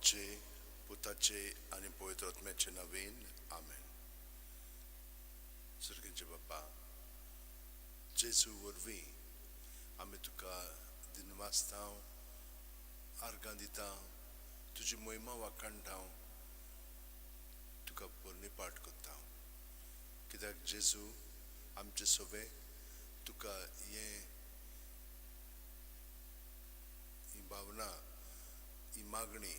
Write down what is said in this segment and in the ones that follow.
बापाचे, पुताचे आनी पवित्र आत्म्याचे नवीन, आमेन. सर्गेचे बापा, जेजू वरवीं आमी तुका दिनवासता, आर्गां दिता, तुजी महिमा वाखाणटा, तुका पोरणीपाठ करता. कित्याक जेजू आमचे सोबे तुका हें ही भावना, ही मागणी,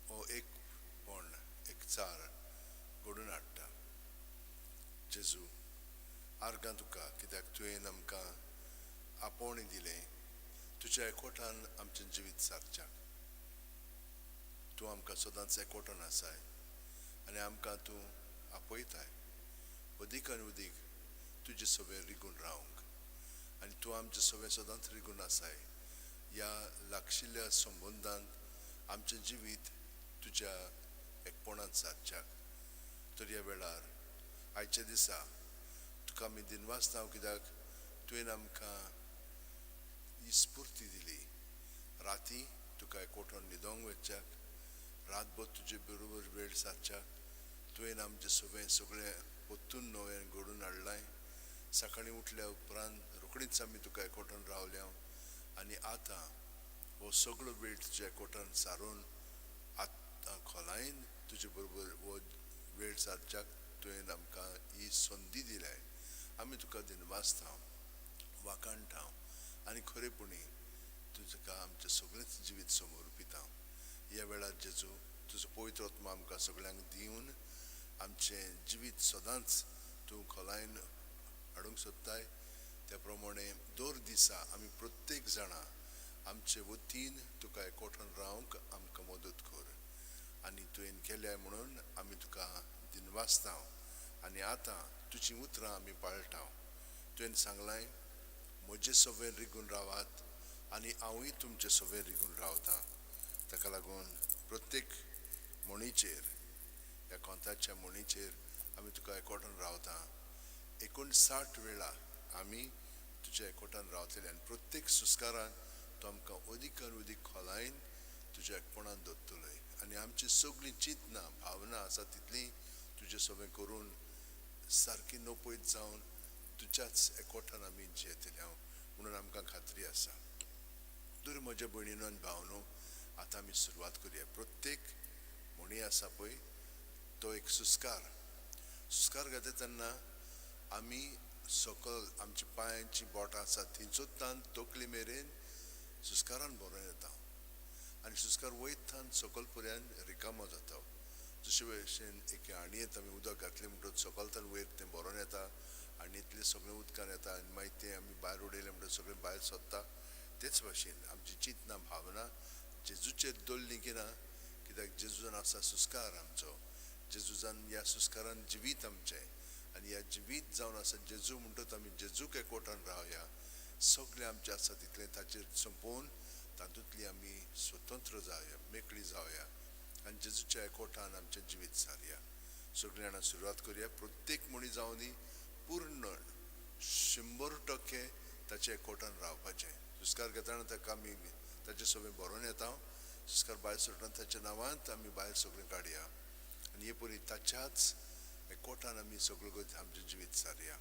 हो एकपण, एकचार घडोवन हाडटा. जेजू, आर्गां तुका, कित्याक तुवें आमकां आपोवणें दिलें तुज्या एकवटान आमचें जिवीत सारच्याक. तूं आमकां सदांच एकवटान आसाय आनी आमकां तूं आपयताय अदीक आनी अदीक तुजे सवें रिगून रावंक, आनी तूं आमचे सवें सदांच रिगून आसाय. ह्या लागशिल्ल्या संबंदान आमचें जिवीत तुज्या एकपणांत सारच्याक. तर ह्या वेळार आयच्या दिसा तुका आमी दिनवासता, कित्याक तुवें आमकां ही स्फूर्ती दिली राती तुका एकवटोन न्हिदोंक वचच्याक, रातभर तुजे बरोबर वेळ सारच्याक. तुवें आमचें सगळें सगळें परतून नवें घडोवन हाडलां. सकाळीं उठल्या उपरांत रोखडीच आमी तुका एकवटोन रावल्या आनी आतां हो सगळो वेळ तुज्या एकवटान सारून आतां खोलायेन तुजे बरोबर हो वेळ सारच्याक तुवें आमकां ही संदी दिल्या. आमी तुका दिनवासता, वाखाणटा आनी खरेपणी तुका आमचें सगळेंच जिवीत समर्पिता. ह्या वेळार जेजू, तुजो पवित्र आत्मा आमकां सगळ्यांक दिवन आमचें जिवीत सदांच तूं खोलायेन हाडूंक सोदताय. त्या प्रमाणे दर दिसा आमी प्रत्येक जाणां आमचे वतीन तुका एकवटान रावंक आमकां मदत कर, आनी तुवें केल्या म्हणून आमी तुका दिनवासता. आनी आतां तुजीं उतरां आमी पाळटा. तुवें सांगलां, म्हजे सवें रिगून रावात आनी हांवूय तुमचे सवें रिगून रावतां. ताका लागून प्रत्येक म्हणीचेर, ह्या कोंताच्या म्हणीचेर आमी तुका एकवटान रावता. 59 वेळा आमी तुज्या एकवटान रावतले आनी प्रत्येक सुस्कारान तूं आमकां अदीक आनी अदीक खोलायेन तुज्या एकपणान दवरतलोय, आनी आमची सगळीं चिंतनां भावना आसा तितली तुजें सगळें करून सारकी नपयत जावन तुज्याच एकवटान आमी जियेतले हांव म्हणून आमकां खात्री आसा. तर म्हज्या भयणीनो आनी भावनो, आतां आमी सुरवात करुया. प्रत्येक म्हणी आसा पळय तो एक सुस्कार. सुस्कार घेता तेन्ना आमी सकल आमची पांयांची बोटां आसा थंयसरतान तकली मेरेन सुस्कारान भरोन येता, आनी सुस्कार वयतान सकल पर्यंत रिकामो जाता. जशे भशेन एके हांडयेंत आमी उदक घातलें म्हणटकच सकलतान वयर तें भरोन येता, हांडयेंतलें सगळें उदकान येता आनी मागीर तें आमी भायर उडयलें म्हणटकच सगळें भायर सोदता. तेच भाशेन आमची चिंतना भावना जेजूचेर दवरली की ना, कित्याक जेजूजान आसा सुस्कार आमचो, जेजूजान ह्या सुस्कारान जिवीत आमचें, आनी ह्या जिवीत जावन आसा जेजू म्हणटकच आमी जेजूक एकवटान रावया. सगळें आमचें आसा तितलें ताचेर सोंपोवन तातूंतली आमी स्वतंत्र जावया, मेकळी जावया आनी जेजूच्या एकवटान आमचें जिवीत सारया. सगळीं जाणां सुरवात करुया. प्रत्येक म्हणी जावं दी, पूर्ण 100% ताच्या एकवटान रावपाचें. सुस्कार घेतना ताका आमी ताचे सगळें भरोन येता, सुस्कार भायर सरतना ताच्या नांवांत आमी भायर सगळें काडया, आनी हे परी ताच्याच एकवटान आमी सगळें आमचें जिवीत सारया.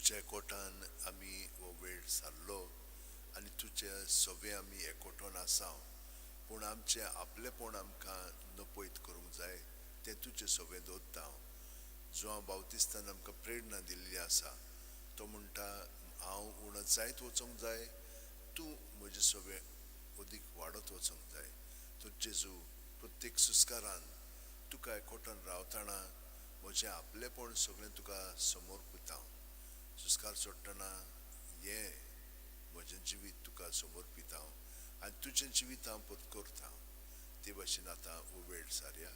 तुज्या एकवटान आमी हो वेळ सारलो आनी तुजे सगळे आमी एकवटोन आसा, पूण आमचें आपलेपण आमकां नपयत करूंक जाय तें तुजें सगळें दवरता हांव. जुआंव बावतिस्तान आमकां प्रेरणा दिल्ली आसा, तो म्हणटा हांव उणो जायत वचोंक जाय, तूं म्हजें सगळें अदीक वाडत वचोंक जाय. तर जेजू प्रत्येक सुस्कारान तुका एकवटान रावतना म्हजें आपलेपण सगळें तुका समर्पिता हांव. सुस्कार सोडटना हें म्हजें जिवीत तुका समर्पिता हांव आनी तुजें जिवीत हांव पत्करता. ते भाशेन आतां हो वेळ सारया.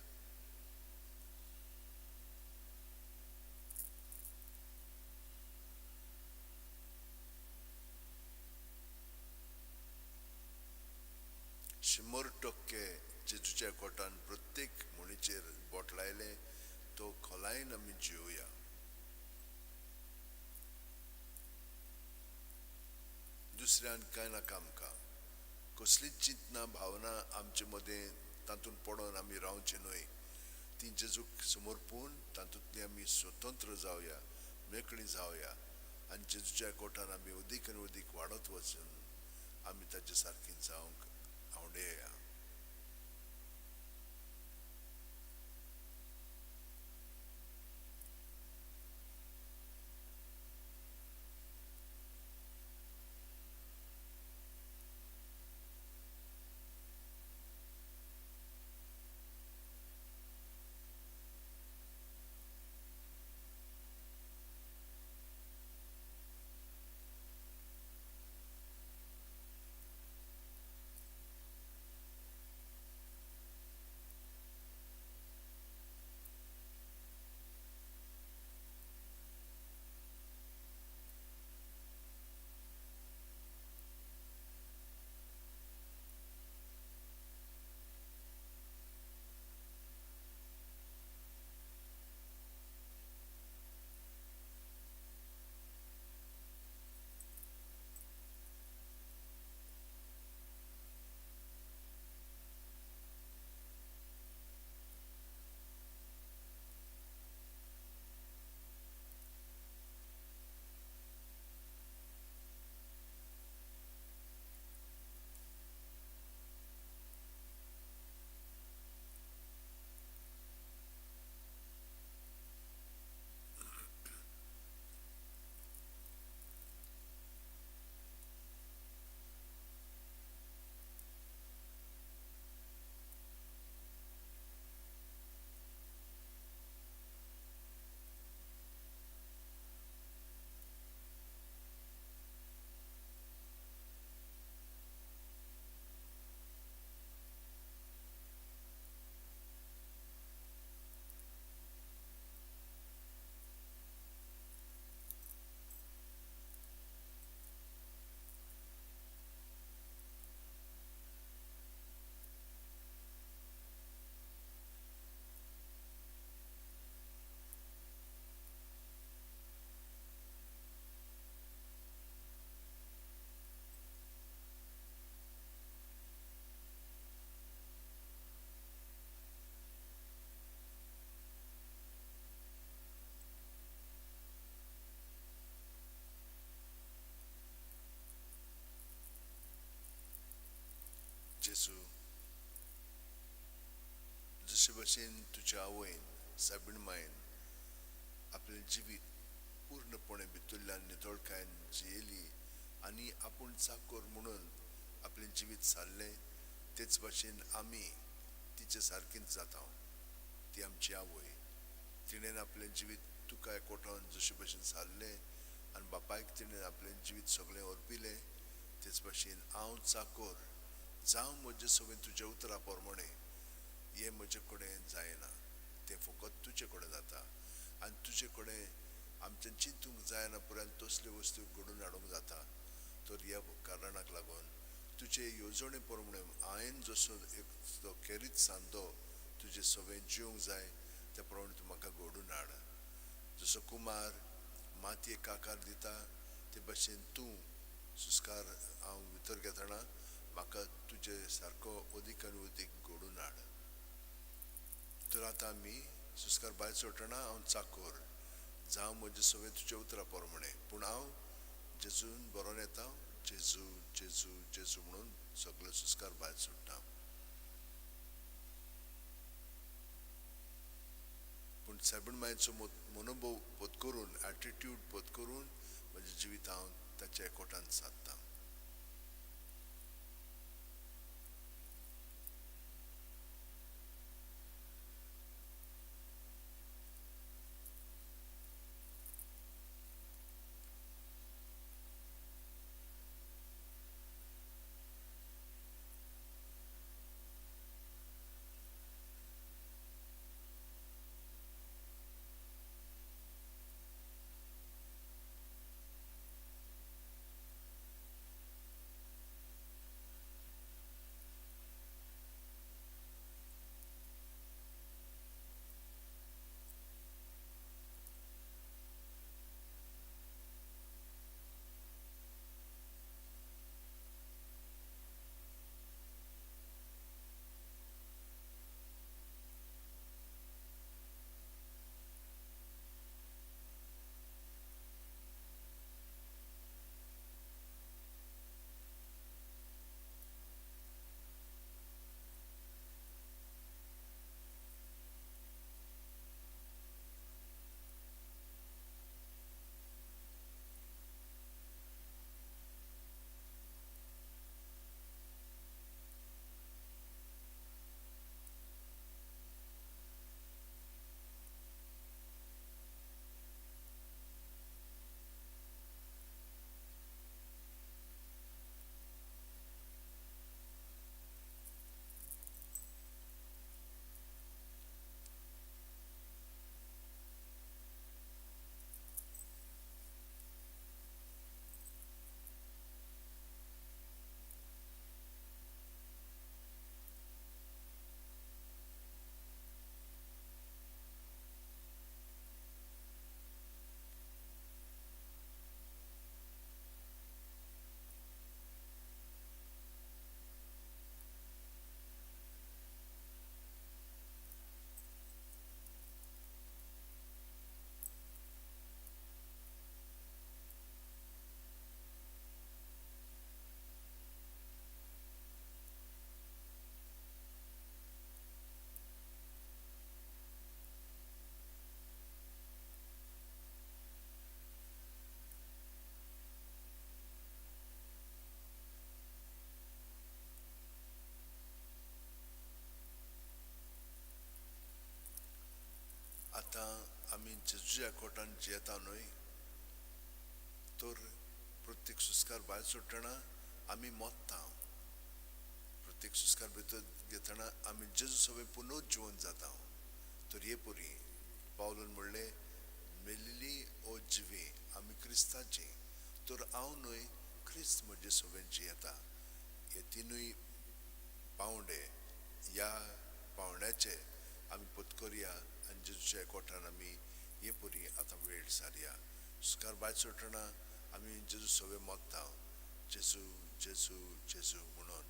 100% जेजूच्या कोटान प्रत्येक म्हणीचेर बोट लायलें तो खोलायेन आमी जिवया. दुसऱ्यान कांय नाका आमकां, कसलीच चिंतना भावना आमचे मदें तातूंत पडोन आमी रावचें न्हय. ती जेजूक समर्पून तातूंतली आमी स्वतंत्र जावया, मेकळी जावया आनी जेजूच्या कोटान आमी अदीक आनी अदीक वाडत वचून आमी ताचे सारकी जावंक आवडया. जेजू जशे भशेन तुज्या आवयन सायबीण मायन आपलें जिवीत पूर्णपणे भितरल्यान नितळकायेन जियेली आनी आपूण चाकोर म्हणून आपलें जिवीत सारलें, तेच भाशेन आमी तिचे सारकीच जाता. ती आमची आवय, तिणें आपलें जिवीत तुका एकवटावन जशे भशेन सारलें आनी बापायक तिणें आपलें जिवीत सगळें अर्पिलें, तेच भाशेन हांव चाकोर जावं म्हजे सगळें तुज्या उतरा प्रमाणे हें म्हजे कडेन जायना, तें फकत तुजे कडेन जाता आनी तुजे कडेन आमचें चिंतूंक जायना पुराय तसल्यो वस्तू घडोवन हाडूंक जाता. तर ह्या कारणाक लागून तुजे येवजणे प्रमाणे हांवें जसो एक तो खेरीत सांदो तुजे सगळें जिवंक जाय त्या प्रमाणे तूं म्हाका घडोवन हाड. जसो कुमार मातयेक आकार दिता ते भाशेन तूं सुस्कार हांव भितर घेतना म्हाका तुजे सारको अदीक आनी अदीक घडोवन हाड. तर आतां आमी सुस्कार भायर सोडटना हांव चाकोर जावं म्हजे सगळें तुज्या उतरा प्रमाणे. पूण हांव जेजून बरोवन येता, जेजू जेजू जेजू म्हणून सगळे सुस्कार भायर सोडटा. पूण सायबीण मायचो मनोभव पोत करून, एटिट्यूड पोत करून म्हजें जिवीत हांव ताच्या एकवटान सादता. आतां आमी जेजूच्या एकवटान जियेता न्हय, तर प्रत्येक सुस्कार भायर सोडटना आमी मोत्ता. प्रत्येक सुस्कार भितर घेतना आमी जेजू सगळें पुनर्जिवन जाता. तर हे परी पावलून म्हणलें, मेल्ली ओ जिवे आमी क्रिस्ताचे, तर हांव न्हय क्रिस्त म्हजे सगळें जियेता. हे तिनूय पावंडे, ह्या पावंड्याचे आमी पत्करया आनी जेजूच्या एकवटान आमी हे परी आतां वेळ सारया. सुस्कार भायर सोडटना आमी जेजू सगळें मोत्ता, जेजू जेजू जेजू म्हणून.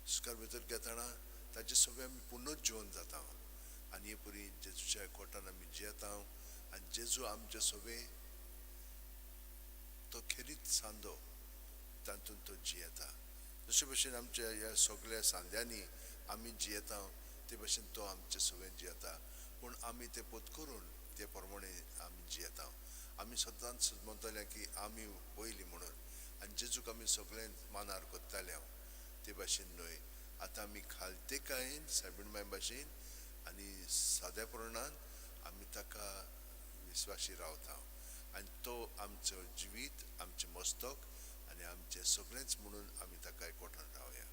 सुस्कार भितर घेतना ताचे सगळें आमी पुनर्जिवन जाता आनी हे परी जेजूच्या एकवटान आमी जियेता आनी जेजू आमचे सगळें तो खेरीत सांदो तातूंत तो जियेता. जशे भशेन आमच्या ह्या सगळ्या सांद्यांनी आमी जियेता ते भशेन तो आमचे सगळें जियेता. पूण आमी ते पोत करून ते प्रमाणे आमी जियेता. आमी सदांच म्हणटले की आमी पयलीं म्हणून आनी जेजूक आमी सगळें मानार करताले हांव ते भाशेन न्हय. आतां आमी खालतेकायेन सायबीण माय भाशेन आनी साद्या प्रमाणान आमी ताका विस्वाशी रावता आनी तो आमचो जिवीत, आमचें मस्तक आनी आमचें सगळेंच म्हणून आमी ताका एकवटान रावया.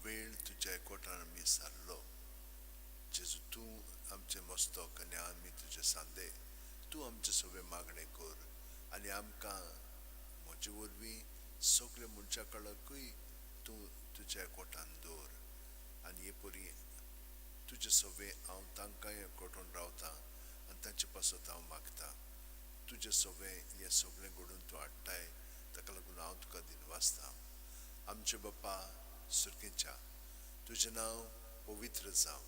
वेळ तुज्या एकवटान आमी सारलो। जेजू तूं आमचें मस्तक आनी आमी तुजे सांदे, तूं आमचे सगळे मागणें कर आनी आमकां म्हजे वरवीं सगळे मनशां कडकूय तूं तुज्या एकवटान दवर आनी हे परी तुजे सगळे हांव तांकांय एकवटून रावतां आनी तांचे पासत हांव मागतां। तुजें सगळें हें सगळें घडून तूं हाडटाय, ताका लागून हांव तुका दिनवासतां। आमचे बापा सुर्गेच्या, तुजें नांव पवित्र जावं,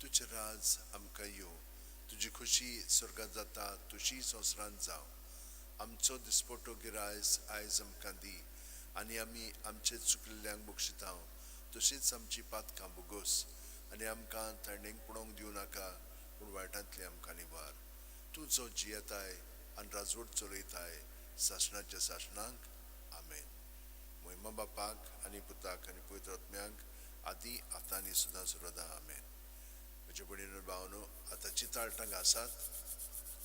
तुजें राज आमकां येवं, तुजी खुशी स्वर्गांत जाता तशी संवसारांत जावं। आमचो दिसपटो गिरायस आयज आमकां दी आनी आमी आमचे चुकलेल्यांक बक्षिता तशींच आमची पातकां भोगोस आनी आमकां ताणेंक पळोवंक दिवं नाका, पूण वायटांतली आमकां निवार। तूं जो जियेताय आनी राजवट चलयताय सासणाच्या सासणांक, आमेन। मोहिमा बापाक आनी पुताक आनी पवित्र आत्म्याक, आदी आतां आनी सदां सर्वदा, आमेन। म्हजे भयणीनो भावनो, आतांची ताळटां घासात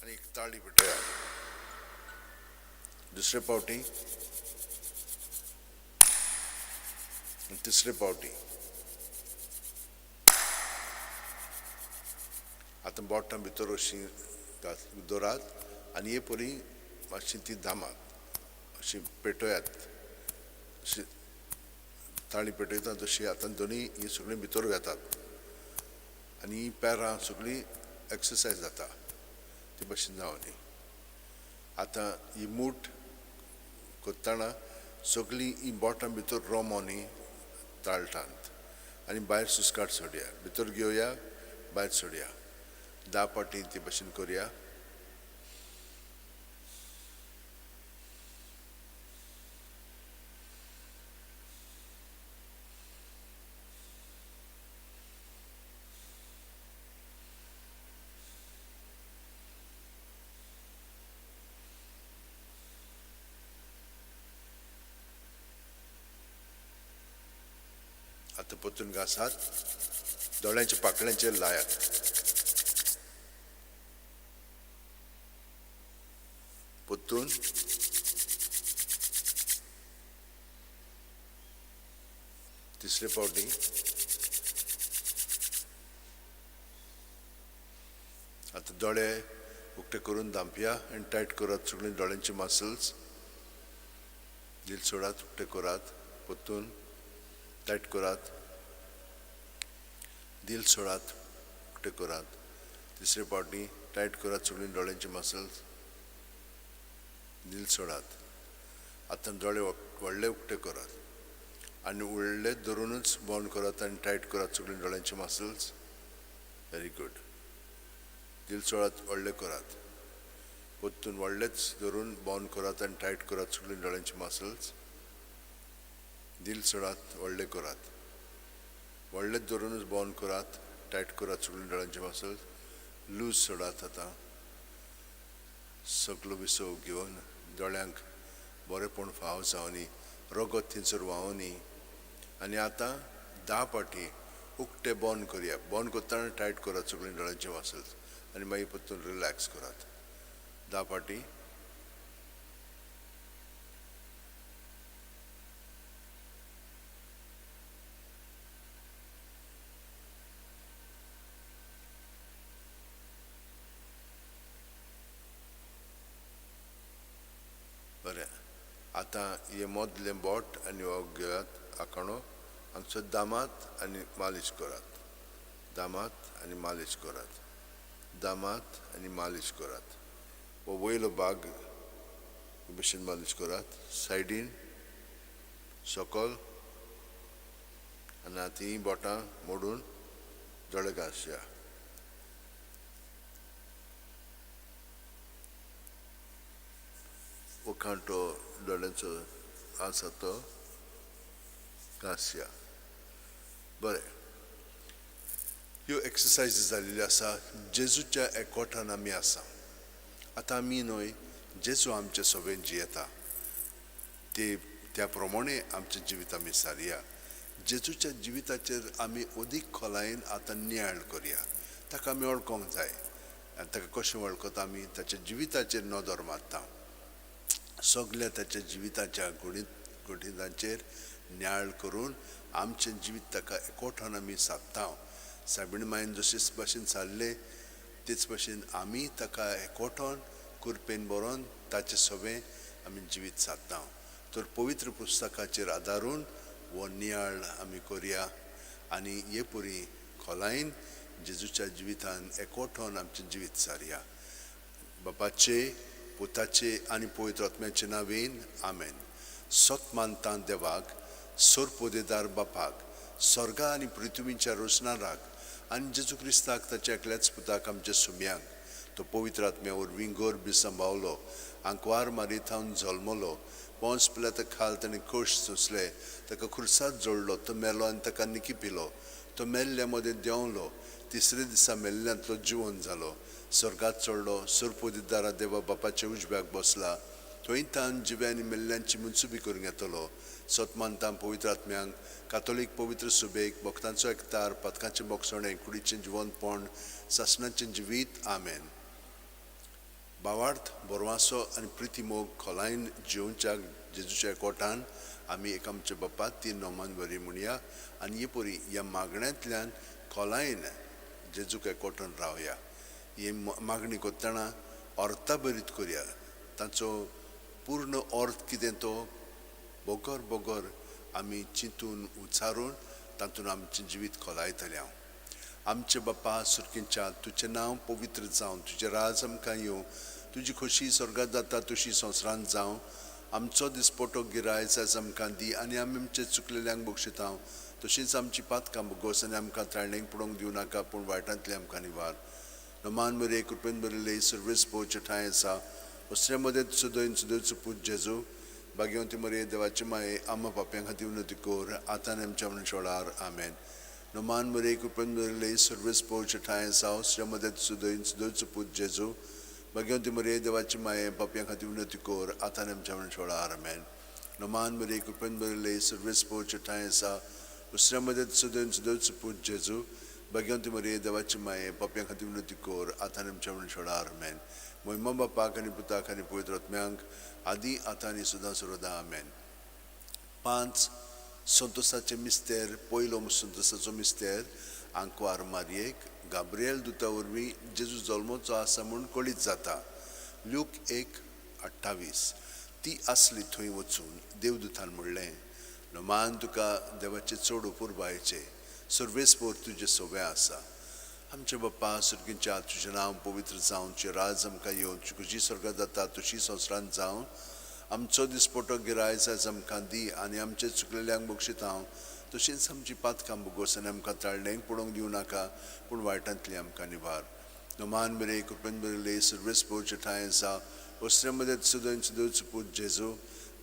आनी एक ताळी पेटयात। दुसरे पावटी, तिसरे पावटी। आतां बोटां भितर अशीं दवरात आनी हे परी मातशी ती दामात, अशी पेटयात, अशी ताळी पेटयता तशी। आतां दोनी ही सगळीं भितर वेतात आनी ही पेरां सगळीं एक्सरसायज जाता ते भशेन जावनी। आतां ही मूठ करतना सगळीं ही बोटां भितर रोमो न्ही ताळटांत आनी भायर सुस्काट सोडया, भितर घेवया भायर सोडया, 10 पाटी ते भशेन करया। आतां परतून घासात, दोळ्यांच्या पाकळ्यांचेर लायात। परतून तिसरे पावटी। आतां दोळे उक्ते करून दांपया आनी टायट करात सगळीं दोळ्यांची मसल्स। दिल सोडात, उक्ते करात, परतून टायट करात, दिल सोडात, उक्ते करात, तिसरे पावटी टायट करात सगळीं दोळ्यांची मसल्स, दिल सोडात। आतां दोळे व्हडले उक्ते करात आनी व्हडले धरुनूच बंद करात आनी टायट करात सगळीं दोळ्यांची मसल्स। Very good. दिल सोडात, व्हडले करात, परतून व्हडलेच धरून बंद करात आनी टायट करात सगळीं दोळ्यांची मसल्स। दिल सोडात, व्हडले करात, व्हडले धरुनूच बंद करात, टायट करात सगळीं दोळ्यांची मसल्स। लूज सोडात। आतां सगलो विसव घेवन दोळ्यांक बरेंपण फाव जावनी, रगत थंयसर व्हांवनी। आनी आतां 10 पाटी उक्ते बंद करया। बंद करतना टायट करात सगळीं दोळ्यांची मसल्स आनी मागीर परतून रिलॅक्स करात। 10 पाटी। बरें, आतां हें मदलें बोट आनी हो घेयात आखाणो, हांगसर दामात आनी मालीश करात, दामात आनी मालीश करात, दामात आनी मालीश करात। हो वयलो भाग हे भशेन मालीश करात, सायडीन सकल, आनी आतां हीं बोटां मोडून दोळे घांसया। हो कांटो दोळ्यांचो आसा तो घांसया। बरें, ह्यो एक्सरसायजी जाल्ल्यो आसा। जेजूच्या एकवटान आमी आसा। आतां आमी न्हय, जेजू आमचे सभेन जियेता ते त्या प्रमाणे आमचें जिवीत आमी सारया। जेजूच्या जिविताचेर आमी अदीक खोलायेन आतां नियाळ करया। ताका आमी वळखोंक जाय आनी ताका कशें वळखता आमी ताच्या जिविताचेर नदर मारता। सगल्या ताच्या जिविताच्या घडितांचेर नियाळ करून आमचें जिवीत ताका एकोठान आमी सादता. सायबीण मायन जशेच भाशेन सारले तेच भाशेन आमी ताका एकोठोन कुरपेन बरोवन ताचें सवें आमी जिवीत सादता. तर पवित्र पुस्तकाचेर आदारून हो नियाळ आमी करया आनी हे परी खोलायेन जेजूच्या जिवितान एकोठोन आमचें जिवीत सारया. बापाचे, पुताचे आनी पवित्र आत्म्याचे नांवेन आमेन. सत मानता देवाक, सोरपोदेदार बापाक, स्वर्गा आनी पृथ्वीच्या रोसणाराक आनी जेजू क्रिस्ताक ताच्या एकल्याच पुताक आमच्या सुम्यांक, तो पवित्र आत्म्या वरवीं गर्भ सांबावलो, आंकवार मारी थावन जल्मलो, पोंस पिलाता खाल ताणें कश्ट सोंसले, ताका खुर्सात जोडलो, तो मेलो आनी ताका निकी पिलो, तो मेल्ल्या मदें देंवलो, तिसरे दिसा मेल्ल्यांतलो जिवन जालो, स्वर्गात चडलो, सोरपोदिदारा देवा बापाच्या उजव्याक बसला, थंय तान जिव्या आनी मेल्ल्यांची मनसुबी करूंक येतलो. सत मानता पवित्र आत्म्यांक, कातोलीक पवित्र सुबेक, भक्तांचो एकतार, पदकांचें बोगसणें, कुडीचें जिवनपण, सासणाचें जिवीत. आमेन. भावार्थ, बरवासो आनी प्रितीमोग खोलायेन जिवच्याक जेजूच्या एकोठान आमी एक आमच्या बाप्पा तीन नोमान बरी म्हणया आनी हे परी ह्या मागण्यांतल्यान खोलायेन जेजूक एकोठान रावया. ही मागणी करतना अर्था भरीत करया, ताचो पूर्ण अर्थ कितें तो बगर बगर आमी चिंतून उच्चारून तातूंत आमचें जिवीत खोलायतलें. हांव आमचे बापा सुरकींच्या, तुजें नांव पवित्र जावं, तुजें राज आमकां येवं, तुजी खोशी स्वर्गात जाता तशी संवसारांत जावं. आमचो दिसपटो गिरायच आयज आमकां दी आनी आमी आमचे चुकलेल्यांक बक्षितांव तशींच आमची पातकां बोगोस आनी आमकां ताळणेक पडोवंक दिवं नाका, पूण वायटांतले आमकां निवार. नमान मरे, कृपेन बरयले, सर्वेस पोवचे ठांय आसा, वसऱ्या मदें सुदयन सुदयचो पूत जेजू, भाग्यवंती मरे, देवाचे माये, आमा पाप्यां खातीर विनंती कर, आतां आनी आमच्या मनशाळार. आमेन. नमान मरे, कृपेन बरयले, सर्वेस पोवचे ठांय आसा, वसऱ्या मदें सुदयन सुदयचो पूत जेजू, भाग्यवंती मरे, देवाचे माये, पाप्यां खातीर विनंती कर, आतां आनी आमच्या मनशाळार. आमेन. नमान मरे, कृपेन बरयले, सर्वेस पोवचे ठांय आसा, वसऱ्या मदें सुदयन सुदयचो पूत जेजू, भाग्यवंती मरे, देवाचे माये, पाप्यां खातीर विनंती कर, आतां आनी आमच्या मनशाळार. आमेन. मोहिमा बापाक आनी पुताक आनी पवित्र आत्म्यांक, आदी आतां आनी सदां सर्वदा. आमेन. पांच संतोसाचे मिस्तेर. पयलो संतोसाचो मिस्तेर, आंकवार मारयेक गाब्रियल दुता वरवीं जेजू जल्मोचो आसा म्हूण कळीत जाता. ल्यूक 1:28. ती आसली थंय वचून देवदूतान म्हणलें, नमान तुका देवाचे चड अपुरबायेचे, सर्वेस्पोर तुजें सोबें आसा. आमचे बाप्पा सुर्गींच्या, तुजें नांव पवित्र जावं, तुजें राज आमकां येवं, तुजी खुशी स्वर्गात जाता तशी संवसारांत जावं. आमचो दिसपटो गिरायच आयज आमकां दी आनी आमचे चुकलेल्यांक बक्षितांव तशींच आमची पातकां बोगोस आनी आमकां ताळणेक पडोवंक दिवं नाका, पूण वायटांतली आमकां निवार. नमान बरे, कृपेन बरयले, सर्वेस पोवचे ठांय आसा, वसऱ्या मदें सुदयन सुदयचो पूत जेजू,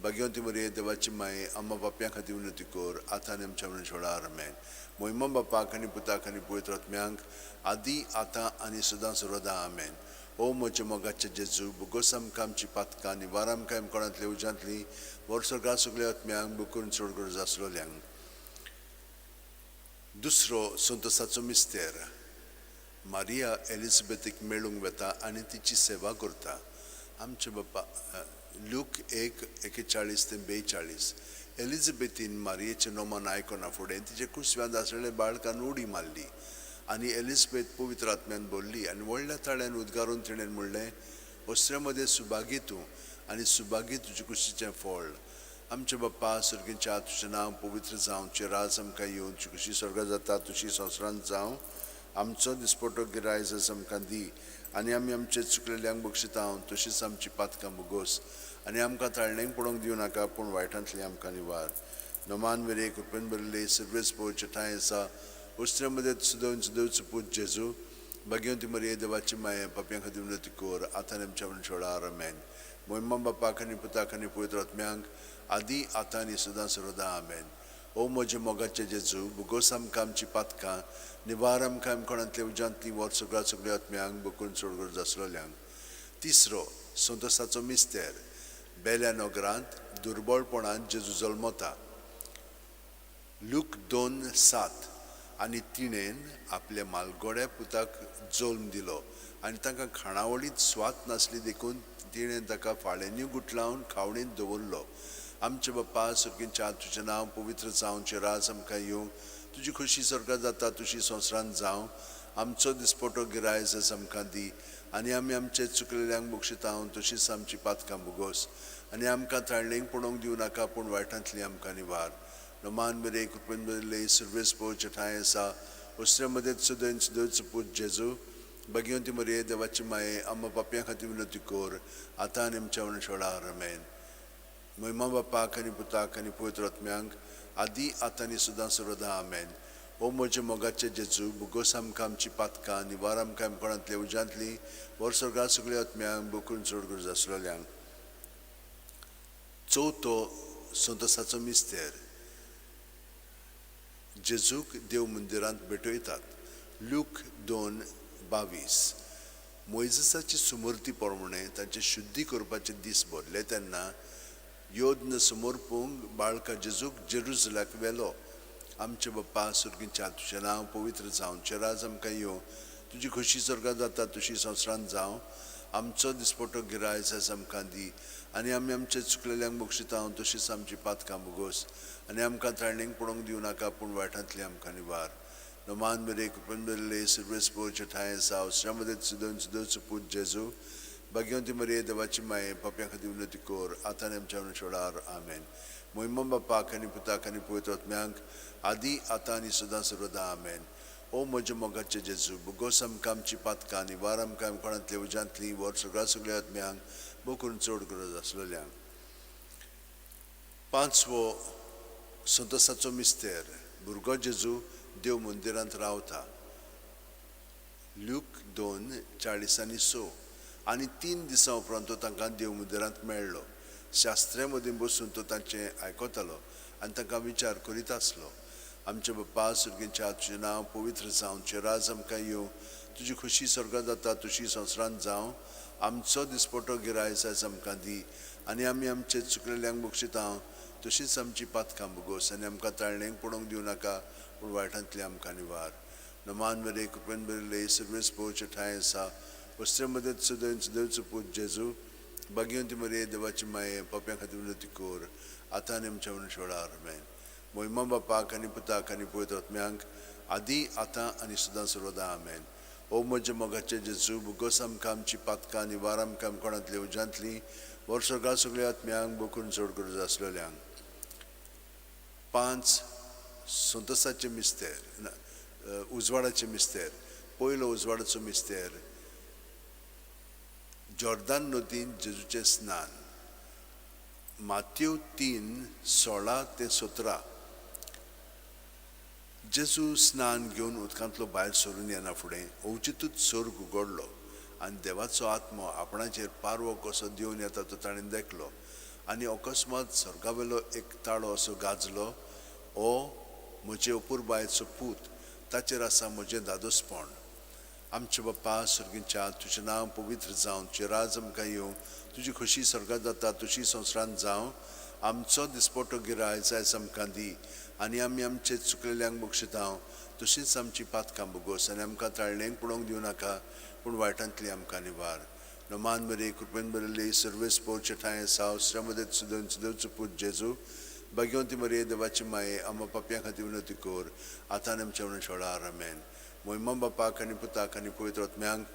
भाग्यवंती मरे, देवाची माये, आम्मा पाप्यां खातीर विनंती कर, आतां आनी आमच्या मनशाळार. आमेन. मोहिमा बापाक आनी पुताक आनी पवित्र आत्म्यांक, आदी आतां आनी सदां सर्वदा. आमेन. ओ म्हज्या मोगाचे जेजू, बोगोस आमकां आमची पातकां, निवार आमकां कोणांतली उज्यांतली, वर स्वर्गा सगल्या आत्म्यांक, बुकून चड गरज आसलोल्यांक. दुसरो संतोसाचो मिस्तेर, मारिया एलिझाबेथीक मेळूंक वता आनी तिची सेवा करता. आमचे बाप्पा, ल्यूक 1:41 ते 42. एलिझाबेथीन मारियेचें नोमान आयकना फुडें तिचे कुसव्यांत आसलेल्या बाळकान उडी मारली आनी एलिझाबेथ पवित्र आत्म्यान भरली आनी व्हडल्या ताळ्यान उद्गारून तिणें म्हणलें, वस्त्र्या मदें सुभागी तूं आनी सुभागी तुजे कुशीचें फळ. आमचे बाप्पा सर्गींच्या, तुजें नांव पवित्र जावं, तुजें राज आमकां येवं, तुजी खुशी स्वर्गात जाता तशी संवसारांत जावं. आमचो दिसपटो गिरायज आमकां दी आनी आमी आमचे चुकलेल्यांक बक्षितांव तशीच आमची पातकां बोगोस आनी आमकां ताळणेक पडोवंक दिवं नाका, पूण वायटांतली आमकां निवार. नमान मेरे, कृपेन भरिल्ले, सर्वेस पोवचे ठांय आसा, वस्त्र्या मदें सुदोवन सुदोवचो पूत जेजू, भाग्यवंती मरिये, देवाची माये, पापयां खातीर विनंती कर, आतां आनी आमच्या मनशाळार. आमेन. मोहिमा बापाक आनी पुताक आनी पवित्र आत्म्यांक, आदी आतां आनी सदां सर्वदा. आमेन. ओ म्हजे मोगाचे जेजू, बोगोस आमकां आमची पातकां, निवार आमकां कोणांतल्या उज्यांतली, वर सगळ्या सगळ्या आत्म्यांक, बकून चड गरज आसलोल्यांक. तिसरो संतोसाचो मिस्तेर, बेल्या नगरांत दुर्बळपणान जेजू जल्मता. लूक 2:7. आनी तिणेन आपल्या मालगोड्या पुताक जल्म दिलो आनी तांकां खाणावळींत स्वाद नासली देखून तिणें ताका फाळ्यांनी गुटलावन खावणींत दवरलो. आमचे बाप्पा सर्गींच्या, तुजें नांव पवित्र जावं, तुजें राज आमकां येवं, तुजी खोशी स्वर्गात जाता तुशी संवसारांत जावं. आमचो दिसपटो गिरायस आयज आमकां दी आनी आमी आमचे चुकलेल्यांक बक्षिता तशीच आमची पातकां भोगोस आनी आमकां ताळणेक पडोवंक दिवं नाका, पूण वायटांतली आमकां निवार. नमान मेरे, कृपेन बरले सुर्वेस पोवचे ठांय आसा उसरे मदेत सुदैन सुदैवचो पूत जेजू, भगिवंती मरिये, देवाची माये, आम्हा पापयां खातीर विनंती कर, आतां आनी आमच्या मरणाच्या आमेन. महिमा बापाक आनी पुताक आनी पवित्र आत्म्यांक, आदी आतां आनी सदां सर्वदा आमेन. ओ म्हजे मोगाचे जेजू, भुगोस आमकां आमची पातकां, निवार आमकां कोणांतल्या उज्यांतली, वर स्वर्गा सगळ्या आत्म्यांक, बोकून चड गरज आसलेल्यांक. चवथो संतोसाचो मिस्तेर, जेजूक देव मंदिरांत भेटयतात. लूक 2:22. मोयजेसाची सुमूर्ती प्रमाणे तांचे शुद्धी करपाचे दीस भरले तेन्ना योद्न समर्पूंक बाळका जेजूक जेरुजलाक व्हेलो. आमचे बाप्पा सर्गीच्या, तुजें नांव पवित्र जावं, तुजें राज आमकां येवं, तुजी खोशी स्वर्गात जाता तुशी संवसारांत जावं. आमचो दिसपटो गिरायस आयज आमकां दी आनी आमी आमचे चुकलेल्यांक बक्षिता तशीच आमची पातकां भोगोस आनी आमकां ताळणेक पडोवंक दिवं नाका, पूण वायटांतली आमकां निवार. नमान मेरे, कृपेन बरले सुर्वेस पोवचे ठांय आसा उसऱ्या सुदोन सुदोवचो पूत जेजू, भाग्यवंती मरिये, देवाची माये, पापयां खातीर विनंती कर, आतां आनी आमच्या मरणाच्या आमेन. महिमा बापाक आनी पुताक आनी पवित्र आत्म्यांक, आदी आतां आनी सदां सर्वदा आमेन. ओ म्हज्या मोगाचे जेजू, भुगोस आमकां आमची पातकां, निवार आमकां कोणांतल्या उज्यांतली, वर सगळ्या सगळ्या आत्म्यांक, बोकून चड गरज आसलेल्यांक. पांचवो संतोसाचो मिस्तेर, भुरगो जेजू देव मंदिरांत रावता. ल्यूक 2:46. आनी 3 दिसां उपरांत तो तांकां देव मंदिरांत मेळ्ळो. शास्त्र्या मदीं बसून तो तांचें आयकतालो आनी तांकां विचार करीत आसलो. आमचे बाप्पा सर्गीच्या, तुजें नांव पवित्र जावं, तुजें राज आमकां येवं, तुजी खोशी स्वर्गात जाता तुशी संवसारांत जावं. आमचो दिसपटो गिरायस आयज आमकां दी आनी आमी आमचे चुकलेल्यांक बक्षिता तशीच आमची पातकां भोगोस आनी आमकां ताळणेक पडोवंक दिवं नाका, पूण वायटांतली आमकां निवार. नमान मेरे, कृपेन बरले सुर्वेस पोवचे ठांय आसा वस्त्रे मदेत सुदैन सुदैवचो पूत जेजू, भाग्यवंती मरिये, देवाची माये, पापयां खातीर विनंती कर, आतां आनी आमच्या मरणाच्या आमेन. महिमा बापाक आनी पुताक आनी पवित्र आत्म्यांक, आदी आतां आनी सदां सर्वदा आमेन. ओ म्हज्या मोगाचे जेजू, भुगोस आमकां आमची पातकां, निवार आमकां कोणांतल्या उज्यांतली, वर स्वर्गा सगळ्या आत्म्यांक, बोकून चड गरज आसलेल्यांक. 5 संतोसाचे मिस्तेर, उजवाडाचे मिस्तेर. पयलो उजवाडाचो मिस्तेर, जॉर्दान नदीन जेजूचें स्नान. मात्यू 3:16-17. जेजू स्नान घेवन उदकांतलो भायर सरून येना फुडें अवचितूच स्वर्ग उगडलो आनी देवाचो आत्मो आपणाचेर पारवो कसो देवन येता तो ताणें देखलो. आनी अकस्मात स्वर्गावेलो एक ताळो असो गाजलो, ओ म्हजे अपुरबायेचो पूत, ताचेर आसा म्हजें दादोसपण. आमचे बाप्पा सर्गीच्या, तुजें नांव पवित्र जावं, तुजें राज आमकां येवं, तुजी खोशी स्वर्गात जाता तुशी संवसारांत जावं. आमचो दिसपटो गिरायस आयज आमकां दी आनी आमी आमचे चुकलेल्यांक बक्षिता तशीच आमची पातकां भोगोस आनी आमकां ताळणेक पडोवंक दिवं नाका, पूण वायटांतली आमकां निवार. नमान मेरे, कृपेन बरले सर्वेस पोवचे ठांय आसा उसऱ्या मदेत सुदैन सुदैवचो पूत जेजू, भाग्यवंती मरिये, देवाची माये, आम्हा पापयां खातीर विनंती कर, आतां आनी आमच्या मरणाच्या आमेन. महिमा बापाक आनी पुताक आनी पवित्र आत्म्यांक,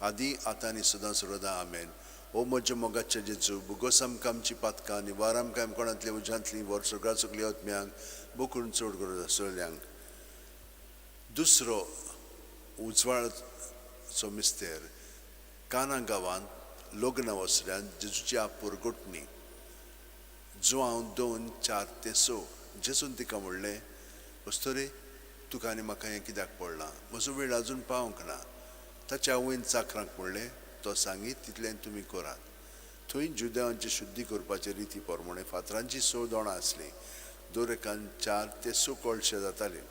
आदी आतां आनी सदां सर्वदा आमेन. ओ म्हज्या मोगाचे जेजू, भुगोस आमकां आमची पातकां, निवार आमकां कोणांतल्या उज्यांतली, वर स्वर्गा सगळ्या आत्म्यांक, बोकून चड गरज आसलेल्यांक. दुसरो उजवाडाचो मिस्तेर, काना गांवांत लग्न वसऱ्यांत जेजूची आपुरगोटणी. जुआंव 2:4-6. जेजून तिका म्हणलें, अस्तुरे, तुका आनी म्हाका हें कित्याक पडलां? म्हजो वेळ आजून पावंक ना. ताच्या आवयन चाकरांक म्हणलें, तो सांगीत तितलें तुमी करात. थंय जुदेवांची शुद्धी करपाचे रिती प्रमाणे फातरांची 6 दोणां आसलीं, दर एकान 4 ते 6 कळशे जाताले.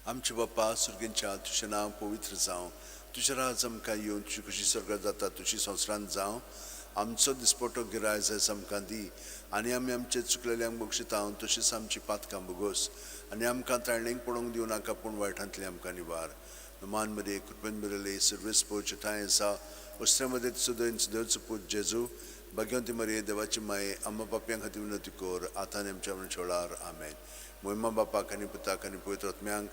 आमचे बाप्पा सर्गीच्या, तुजें नांव पवित्र जावं, तुजें राज आमकां येवं, तुजी खुशी स्वर्गात जाता तुशी संवसारांत जावं. आमचो दिसपटो गिरायस आयज आमकां दी आनी आमी आमचे चुकलेल्यांक बक्षिता तशीच आमची पातकां भोगोस आनी आमकां ताळणेक पडोवंक दिवं नाका, पूण वायटांतली आमकां निवार. मान मरिये, कृपेन बरले सर्वेस पोवचे ठांय आसा वस्त्रे मदेत सुदैन सुदैवचो पूत जेजू, भाग्यवंती मरिये देवाची माये, आम्हा पापयां खातीर विनवती कर, आतां आनी आमच्या मरणाच्या आमेन। मोहिमा बापाक आनी पुताक आनी पवित्र आत्म्यांक,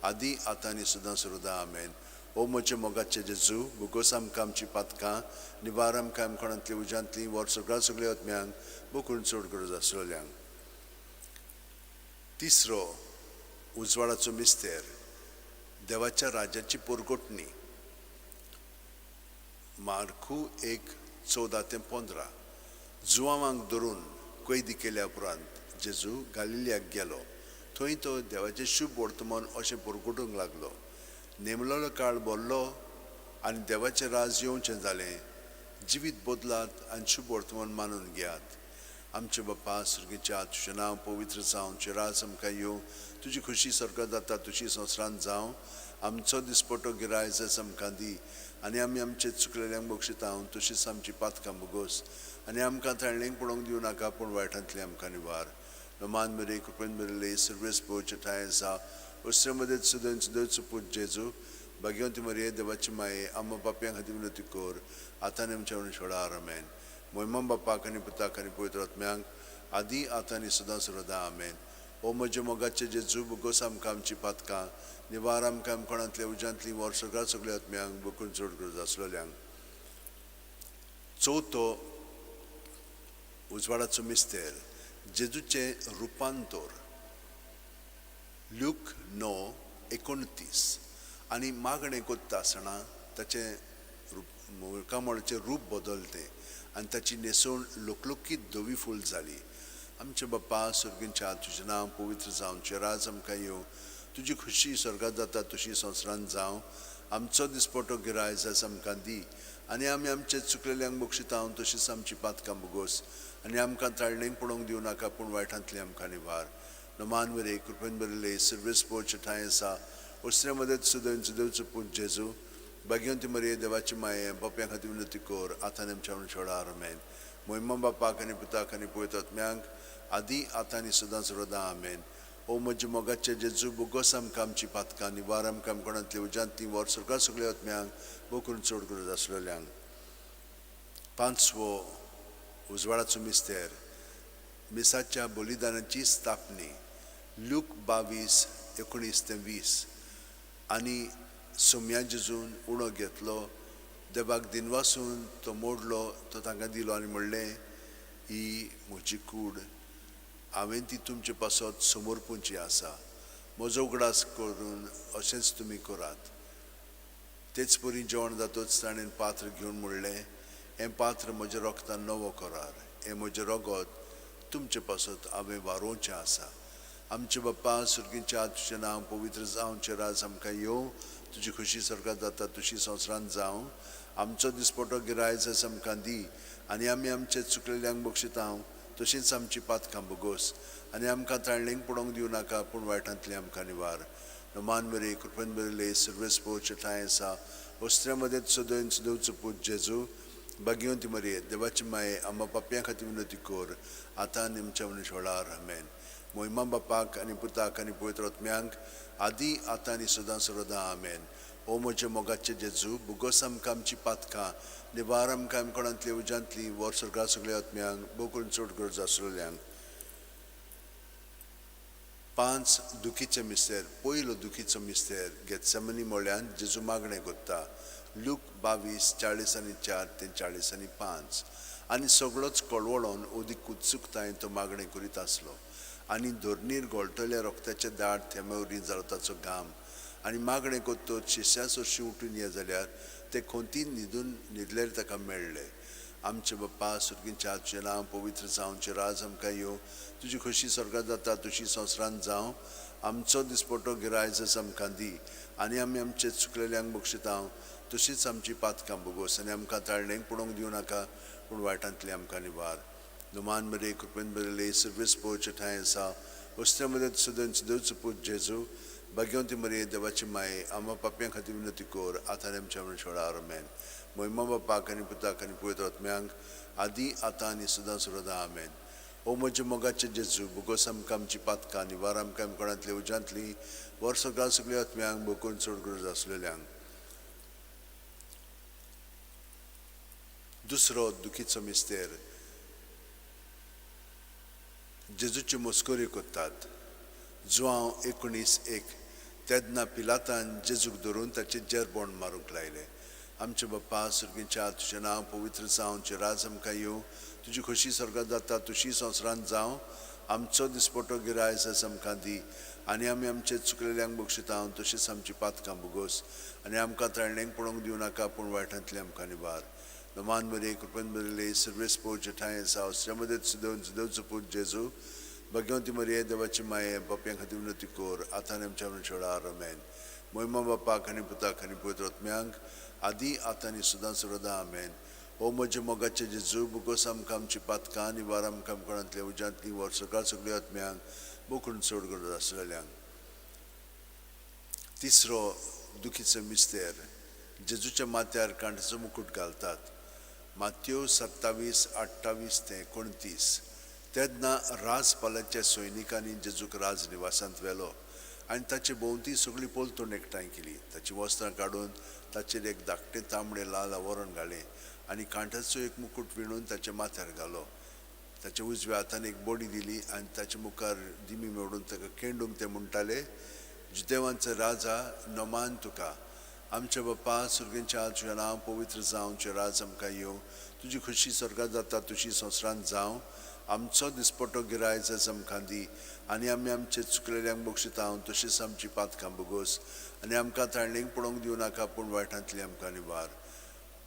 आदी आतां आनी सदां सर्वदा आमेन। ओ म्हजे मोगाचे जेजू, भोगोस आमकां आमची पातकां, निवार आमकां आमकोणांतली उज्यांतली, वर सगळ्या सगळ्या आत्म्यांक, बोकून चड गरज आसलेल्यांक। तिसरो उजवाडाचो मिस्तेर, देवाच्या राज्याची पोरगोटणी। मार्कू 1:14-15। जुवांवांक धरून कैदी केल्या उपरांत जेजू गालिलियाक गेलो। थंय तो देवाचें शुभ वर्तमान अशें पोरगोटूंक लागलो। नेमलेलो काळ भरलो आनी देवाचें राज येवचें जालें। जिवीत बदलात आनी शुभ वर्तमान मानून घेयात। आमचे बापा स्वर्गीच्या, तुजें नांव पवित्र जावं, तुजें राज आमकां येवं, तुजी खुशी स्वर्गांत जाता तशी संवसारांत जावं। आमचो दिसपटो गिरायज आमकां दी आनी आमी आमचे चुकलेल्यांक बक्षिता तशीच आमची पातकां भोगोस आनी आमकां ताळणेक पडोवंक दिवं नाका, पूण वायटांतली आमकां निवार। नमान मरे कृपेन भरिल्ले, सर्वेस पोवचे ठांय आसा, उसरे मदेत सुदैन सुदैचो पूत जेजू, भाग्यवंती मरिये देवाची माये, आम्हा पापयां खातीर विनवती कर, आतां आनी आमच्या मरणाच्या आमेन। मोहिमा बापाक आनी पुताक आनी पवित्र आत्म्यांक, आदी आतां आनी सदां सर्वदा आमेन। ओ म्हजे मोगाचे जेजू, भोगोस आमकां आमची पातकां, निवार आमकां आमकोणांतल्या उज्यांतली, वर सगळ्या सगळ्या आत्म्यांक, बोकून चड गरज आसलेल्यांक। चवथो उजवाडाचो मिस्तेर, जेजूचें रुपांतर। ल्यूक 9:29। आनी मागणें कोत्ता आसतना ताचें मुखामळाचें रूप बदलतें आनी ताची न्हेसवण लुकलुकीत धवी फूल जाली। आमचे बापा स्वर्गींच्या, तुजें नांव पवित्र जावं, तुजें राज आमकां येवं, तुजी खुशी स्वर्गांत जाता तशी संवसारांत जावं। आमचो दिसपटो गिरायज आमकां दी आनी आमी आमचे चुकलेल्यांक बक्षिता तशीच आमची पातकां भोगोस आनी आमकां ताळणेक पडोवंक दिवं नाका, पूण वायटांतली आमकां निवार। नमान मरे कृपेन भरिल्ले, सर्वेस पोवचे ठांय आसा, उसरे मदेत सुदैन सुदैवचो पूत जेजू, भाग्यवंती मरिये देवाची माये, बाप्यां खातीर विनवती कर, आतां आनी आमच्या मरणाच्या आमेन। मोहिमा बापाक आनी पुताक आनी पवित्र आत्म्यांक, आदी आतां आनी सदां सर्वदा आमेन। ओ म्हजे मोगाचे जेजू, भोगोस आमकां आमची पातकां, निवार आमकां आमकोणांतली उज्यांतली, वर सगळ्या सगळ्या आत्म्यांक, बोकून चड गरज आसलेल्यांक। पांचवो उजवाडाचो मिस्तेर, मिसाच्या बलिदानाची स्थापनी। ल्यूक 22:19-20। आनी सोम्या जेजून उणो घेतलो, देवाक दिनवासून तो मोडलो, तो तांकां दिलो आनी म्हणलें, ही म्हजी कूड, हांवें ती तुमचे पासत समर्पूंची आसा, म्हजो उगडास करून अशेंच तुमी करात। तेच परी जेवण जातच ताणें पात्र घेवन म्हणलें, हें पात्र म्हज्या रोगतान नवो करार, हें म्हजें रगत तुमचे पासत हांवें वारोवचें आसा। आमचे बाप्पा स्वर्गीच्या, तुजें नांव पवित्र जावं, तुजें राज आमकां येवं, तुजी खुशी स्वर्गांत जाता तशी संवसारांत जावं। आमचो दिसपटो गिरायज आमकां दी आनी आमी आमचे चुकलेल्यांक बक्षिता तशीच आमची पातकां भोगोस आनी आमकां ताळणेक पडोवंक दिवं नाका, पूण वायटांतली आमकां निवार। नमान मरे कृपेन भरिल्ले, सर्वेस पोवचे ठांय आसा, वस्त्र्या मदेत सदैन सुदैवचो पूत जेजू, भाग्यवंती मरिये देवाची माये, आम्हा पापयां खातीर विनवती कर, आतां आनी आमच्या मरणाच्या आमेन। मोहिमा बापाक आनी पुताक आनी पवित्र आत्म्यांक, आदी आतां आनी सदां सर्वदा आमेन। ओ म्हजे मोगाचे जेजू, भोगोस आमकां आमची पातकां, निवार आमकां आमकोणांतली उज्यांतली, वर सगळ्या सगळ्या आत्म्यांक, बोकून चड गरज आसलेल्यांक। पांच दुखीचे मिस्तेर, पयलो दुखीचो मिस्तेर गेत्सेमनी म्हळ्यान जेजू मागणें कोत्ता। ल्यूक 22:44-45। आनी सगळोच कळवळोन अदीक उत्सुकतायेन तो मागणें करीत आसलो आनी धरणीर घोळटल्या रोगताचे दाट थेंब्या जालो ताचो घाम। आनी मागणें कोत्तच शिश्या सरशीं उठून ये जाल्यार ते खोंतीन न्हिदून न्हिदल्यार ताका मेळ्ळे। आमचे बाप्पा स्वर्गींच्या, तुजें नांव पवित्र जावं, तुजें राज आमकां येवं, तुजी खुशी स्वर्गांत जाता तशी संवसारांत जावं। आमचो दिसपटो गिरायज आमकां दी आनी आमी आमचे चुकलेल्यांक बक्षिता तशीच आमची पातकां भोगोस आनी आमकां ताळणेक पडोवंक दिवं नाका, पूण वायटांतली आमकां निवार। नमान मरे कृपेन भरिल्ले, सर्वेस पोवचे ठांय आसा, वस्त्र्या मदेत सुदैन सुदैवचो पूत जेजू, भाग्यवंती मरिये देवाची माये, आम्हा पापयां खातीर विनवती कर, आतां आनी आमच्या मरणाच्या आमेन। मोहिमा बापाक आनी पुताक आनी पवित्र आत्म्यांक, आदी आतां आनी सदां सर्वदा आमेन। ओ म्हजे मोगाचे जेजू, भोगोस आमकां आमची पातकां, निवार आमकां आमकोणांतली उज्यांतली, वर सगळ्या सगळ्या आत्म्यांक, बोकून चड गरज आसलेल्यांक। दुसरो दुखीचो मिस्तेर, जेजूच्यो मस्कऱ्यो करतात. जुआंव 19:1. तेन्ना पिलातान जेजूक धरून ताचेर जेरबोण मारूंक लायलें. आमचे बाप्पा सुर्गीच्या, तुजें नांव पवित्र जावं, तुजें राज आमकां येवं, तुजी खोशी स्वर्गात जाता तशी संवसारांत जावं. आमचो दिसपटो गिरायस आयज आमकां दी, आनी आमी आमचे चुकलेल्यांक बक्षिता तशीच आमची पातकां भोगोस, आनी आमकां ताळणेक पळोवंक दिवं नाका, पूण वायटांतली आमकां निवार. नमान मरे, कृपेन बरले, सर्वेस पोवचे ठांय आसा. मदत सुदेवन सुदेवचो पूत जेजू, भाग्यवंती मरिये, देवाची माये, बाप्यां खातीर विनवती कर, आतां आनी आमच्या मरणाच्या आमेन. मोहिमा बापाक आनी पुताक आनी पवित्र आत्म्यांक, आदी आतां आनी सदां सर्वदा आमेन. हो म्हज्या मोगाचे जेजू, बुकोस आमकां आमची पातकां आनी वार आमकां कोणांतल्या उज्यांतली वर सकाळ सगळ्या आत्म्यांक बोकून चड गरज आसलेल्यांक. तिसरो दुखीचो मिस्तेर, जेजूच्या माथ्यार कांट्याचो मुकूट घालतात. मात्यो 27:28 ते 29. तेन्ना राजपालाच्या सैनिकांनी जेजूक राजनिवासांत व्हेलो आनी ताचे भोंवती सगळी पलतूण एकठांय केली. ताचीं वस्त्रां काडून ताचेर एक धाकटें तांबडें लाल आवरण घालें आनी कांट्याचो एक मुकूट विणून ताच्या माथ्यार घालो. ताच्या उजव्या हातान एक बडी दिली आनी ताच्या मुखार दिमी मेडून ताका केंडूंक ते म्हणटाले, जुदेवांचो राजा, नमान तुका. आमच्या बाप्पा सुर्गेंच्या, तुजें नांव पवित्र जावं, तुजें राज आमकां येवं, तुजी खोशी स्वर्गात जाता तशी संवसारांत जावं. आमचो दिसपटो गिरायच आयज आमकां दी, आनी आमी आमचे चुकलेल्यांक बक्षिता तशीच आमची पातकां भोगोस, आनी आमकां ताळणेक पळोवंक दिवं नाका, पूण वायटांतली आमकां निवार.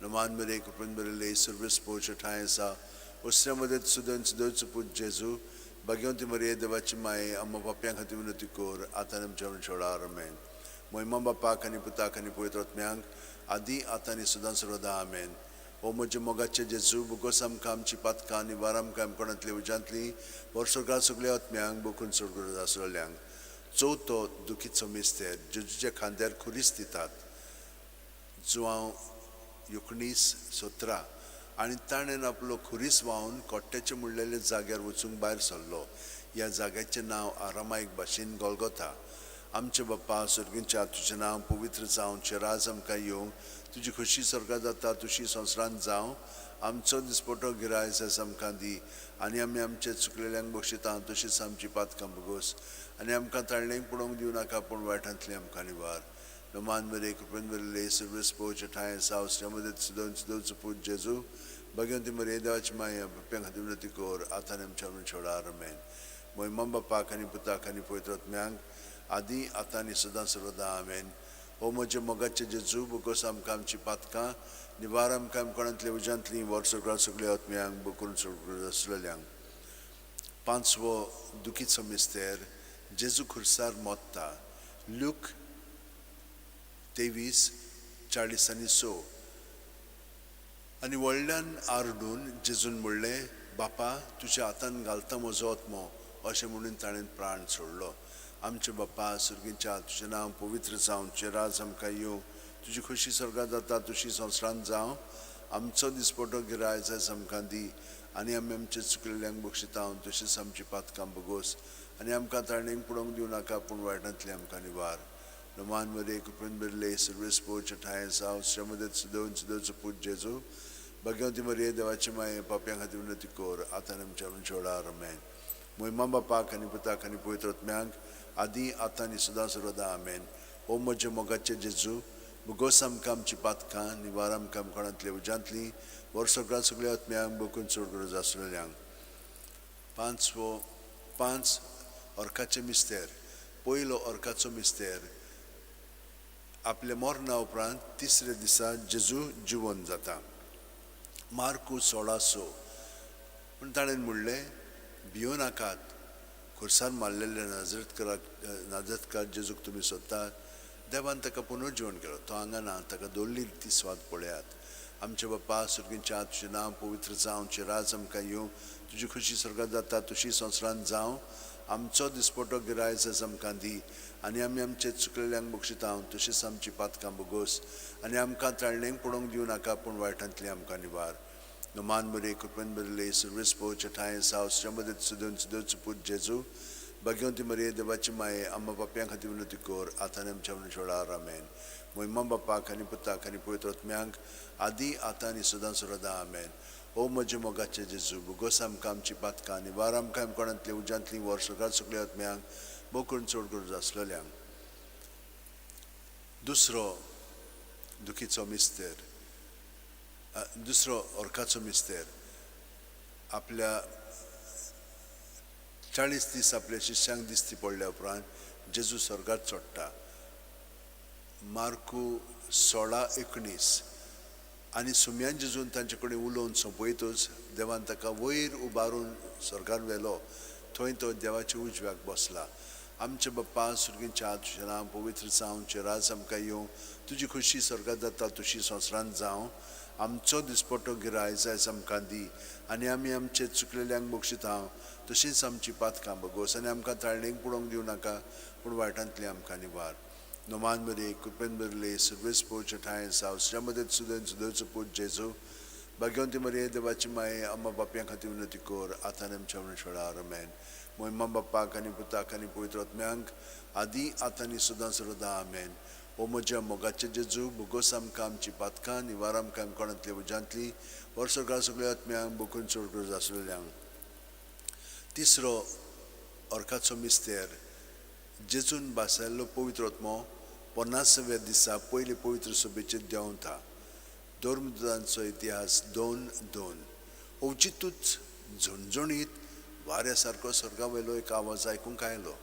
नमान मरे, कृपेन बरले, सर्वेस पोवचे ठांय आसा. वस्त्या मदत सुदेवन सुदेवचो पूत जेजू, भाग्यवंती मरिये, देवाची माये, आम्हा पापयां खातीर विनवती कर, आतां आमच्या मरणाच्या आमेन. मोहिमा बापाक आनी पुताक आनी पवित्र आत्म्यांक, आदी आतां आनी सदां सर्वदा आमेन. हो म्हज्या मोगाचे जेजू, बुकोस आमकां आमची पातकां आनी वार आमकां कोणांतली उज्यांतली वर्सकाळ सगळ्या आत्म्यांक बोकून चड गरज आसलेल्यांक. चवथो दुखीचो मिस्तेर, जेजूच्या खांद्यार खुरीस दितात. जुआंव 19:17. आनी ताणें आपलो खुरीस व्हांवन कोट्ट्याचे म्हणलेले जाग्यार वचूंक भायर सरलो. ह्या जाग्याचें नांव आरामायक भाशेन गोलगोता. आमचे बाप्पा सर्गींच्या, तुजें नांव पवित्र जावं, तुजें राज आमकां येवं, तुजी खोशी स्वर्गात जाता तशी संवसारांत जावं. आमचो दिसपटो गिरायस आयज आमकां दी, आनी आमी आमचे चुकलेल्यांक बक्षिता तशीच आमची पातकां भोगोस, आनी आमकां ताळणेक पळोवंक दिवं नाका, पूण वायटांतली आमकां निवार. नमान मरे, कृपेन बरले, सर्वेस पोवचे ठांय आसा. मदत सुदेवन सुदेवचो पूत जेजू, भाग्यवंती मरिये, देवाची माये, बाप्यां खातीर विनवती कर, आतां आनी आमच्या मरणाच्या आमेन. मोहिमा बापाक आनी पुताक आनी पवित्र आत्म्यांक, आदी आतां आनी सदां सर्वदा आमेन. हो म्हज्या मोगाचे जेजू, बुकोस आमकां आमची पातकां निवार आमकां कोणांतल्या उज्यांतली वर सगळ्या सगळ्या आत्म्यांक बोकून चड आसलेल्यांक. पांचवो दुखीचो मिस्तेर, जेजू खुर्सार मोत्ता. ल्यूक 23:40 आनी 6. आनी व्हडल्यान आरडून जेजून म्हणलें, बापा, तुज्या हातान घालता म्हजो आत्मो. अशें म्हणून ताणें प्राण सोडलो. आमचे बाप्पा सुर्गींच्या, तुजें नांव पवित्र जावं, तुजें राज आमकां येवं, तुजी खोशी स्वर्गात जाता तशी संवसारांत जावं. आमचो दिसपटो गिरायच आयज आमकां दी, आनी आमी आमचे चुकलेल्यांक बक्षिता तशीच आमची पातकां भोगोस, आनी आमकां ताळणेक पळोवंक दिवं नाका, पूण वायटांतली आमकां निवार. नमान मरे, कृपेन बरले, सर्वेस पोवचे ठांय आसा. मदत सुदेवन सुदेवचो पूत जेजू, भाग्यवंती मरिये, देवाची माये, पापयां खातीर विनवती कर, आतां आनी आमच्या मरणाच्या आमेन. मोहिमा बापाक आनी पुताक आनी पवित्र आत्म्यांक, आदी आतां आनी सदां सर्वदा आमेन. ओ म्हज्या मोगाचे जेजू, भोगोस आमकां आमची पातकां निवार आमकां कोणांतल्या उज्यांतली वर सगळ्या सगळ्या आत्म्यांक बोकून चड गरज आसलेल्यांक. पांचवो पांच अर्काचे मिस्तेर. पयलो अर्काचो मिस्तेर, आपल्या मरणा उपरांत तिसऱ्या दिसा जेजू जिवन जाता. मार्कू 16:6. पूण ताणें म्हणलें, भियो नाकात, खुर्सान मारलेले नाजरतकराक नाजरतकार जेजूक तुमी सोदतात. देवान ताका पुनर्जिवन केलो. तो हांगा ना, ताका दवरली ती स्वाद पळयात. आमचे बाप्पा सुर्गींच्या, तुजें नांव पवित्र जावं, तुजें राज आमकां येवं, तुजी खोशी स्वर्गात जाता तशी संवसारांत जावं. आमचो दिसपटो गिरायच आयज आमकां दी, आनी आमी आमचे चुकलेल्यांक बक्षिता तशीच आमची पातकां भोगोस, आनी आमकां ताळणेक पळोवंक दिवं नाका, पूण वायटांतली आमकां निवार. नमान मरे, कृपेन बरले, सर्वेस पोवचे ठांय आसा. मदत सुदेवन सुदेवचो पूत जेजू, भाग्यवंती मरिये देवाची माये, आम्हा पापयां खातीर विनंती कर, आतां आनी आमच्या मरणाच्या वेळार. आमेन. मोहिमा बापाक आनी पुताक आनी पवित्र आत्म्यांक, आदी आतां आनी सदां सर्वदा. आमेन. ओ म्हज्या मोगाचे जेजू, भोगोस आमकां आमची पातकां, निवार आमकां कोणांतली उज्यांतली, वर सगळ्या सगळ्या आत्म्यांक, भोव करून चड गरज आसलेल्यांक. दुसरो दुखीचो मिस्तेर, दुसरो अर्काचो मिस्तेर आपल्या 40 दीस आपल्या शिष्यांक दिसती पडल्या उपरांत जेजू स्वर्गात चडटा. मार्कू 16:19. आनी सुम्यान जेजून तांचे कडेन उलोवन सोंपयतच देवान ताका वयर उबारून स्वर्गार व्हेलो, थंय तो देवाच्या उजव्याक बसला. आमचे बाप्पा सुर्गींच्या, तुजें नांव पवित्र जावं, तुजें राज आमकां येवं, तुजी खुशी स्वर्गात जाता तशी संवसारांत जावं. आमचो दिसपट्टो गिराय जायज आमकां दी, आनी आमी आमचे चुकलेल्यांक बक्षिता तशींच आमची पातकां बगोस, आनी आमकां ताळणेक पडोवंक दिवं नाका, पूण वायटांतली आमकां निवार. नोमान बरे कृपेन बरले सर्वेस पोवचे ठांय साव मदत सुदेन सुदेवचो पूत जेजू, भाग्यवंती मरिये देवाची माये, अम्मा बापयां खातीर विनंती कर, आतां आनी आमच्या मरणाच्या वेळार. आमेन. मोहिमा बापाक आनी पुताक आनी पवित्र आत्म्यांक, आदी आतां आनी सदां सर्वदा. आमेन. ओ म्हज्या मोगाचे जेजू, भोगोस आमकां आमची पातकां, निवार आमकां कोणांतली उज्यांतली, वर्सकाळ सगळ्या आत्म्यांक, बोकून चड गरज आसलेल्यांक. तिसरो अर्काचो मिस्तेर, जेजून भासायल्लो पवित्र आत्मो 50व्या दिसा पयले पवित्र सभेचेर देंवता. धर्मदूतांचो इतिहास 2:2. अवचितूच झणझणीत वाऱ्या सारको स्वर्गा वयलो एक आवाज आयकूंक आयलो.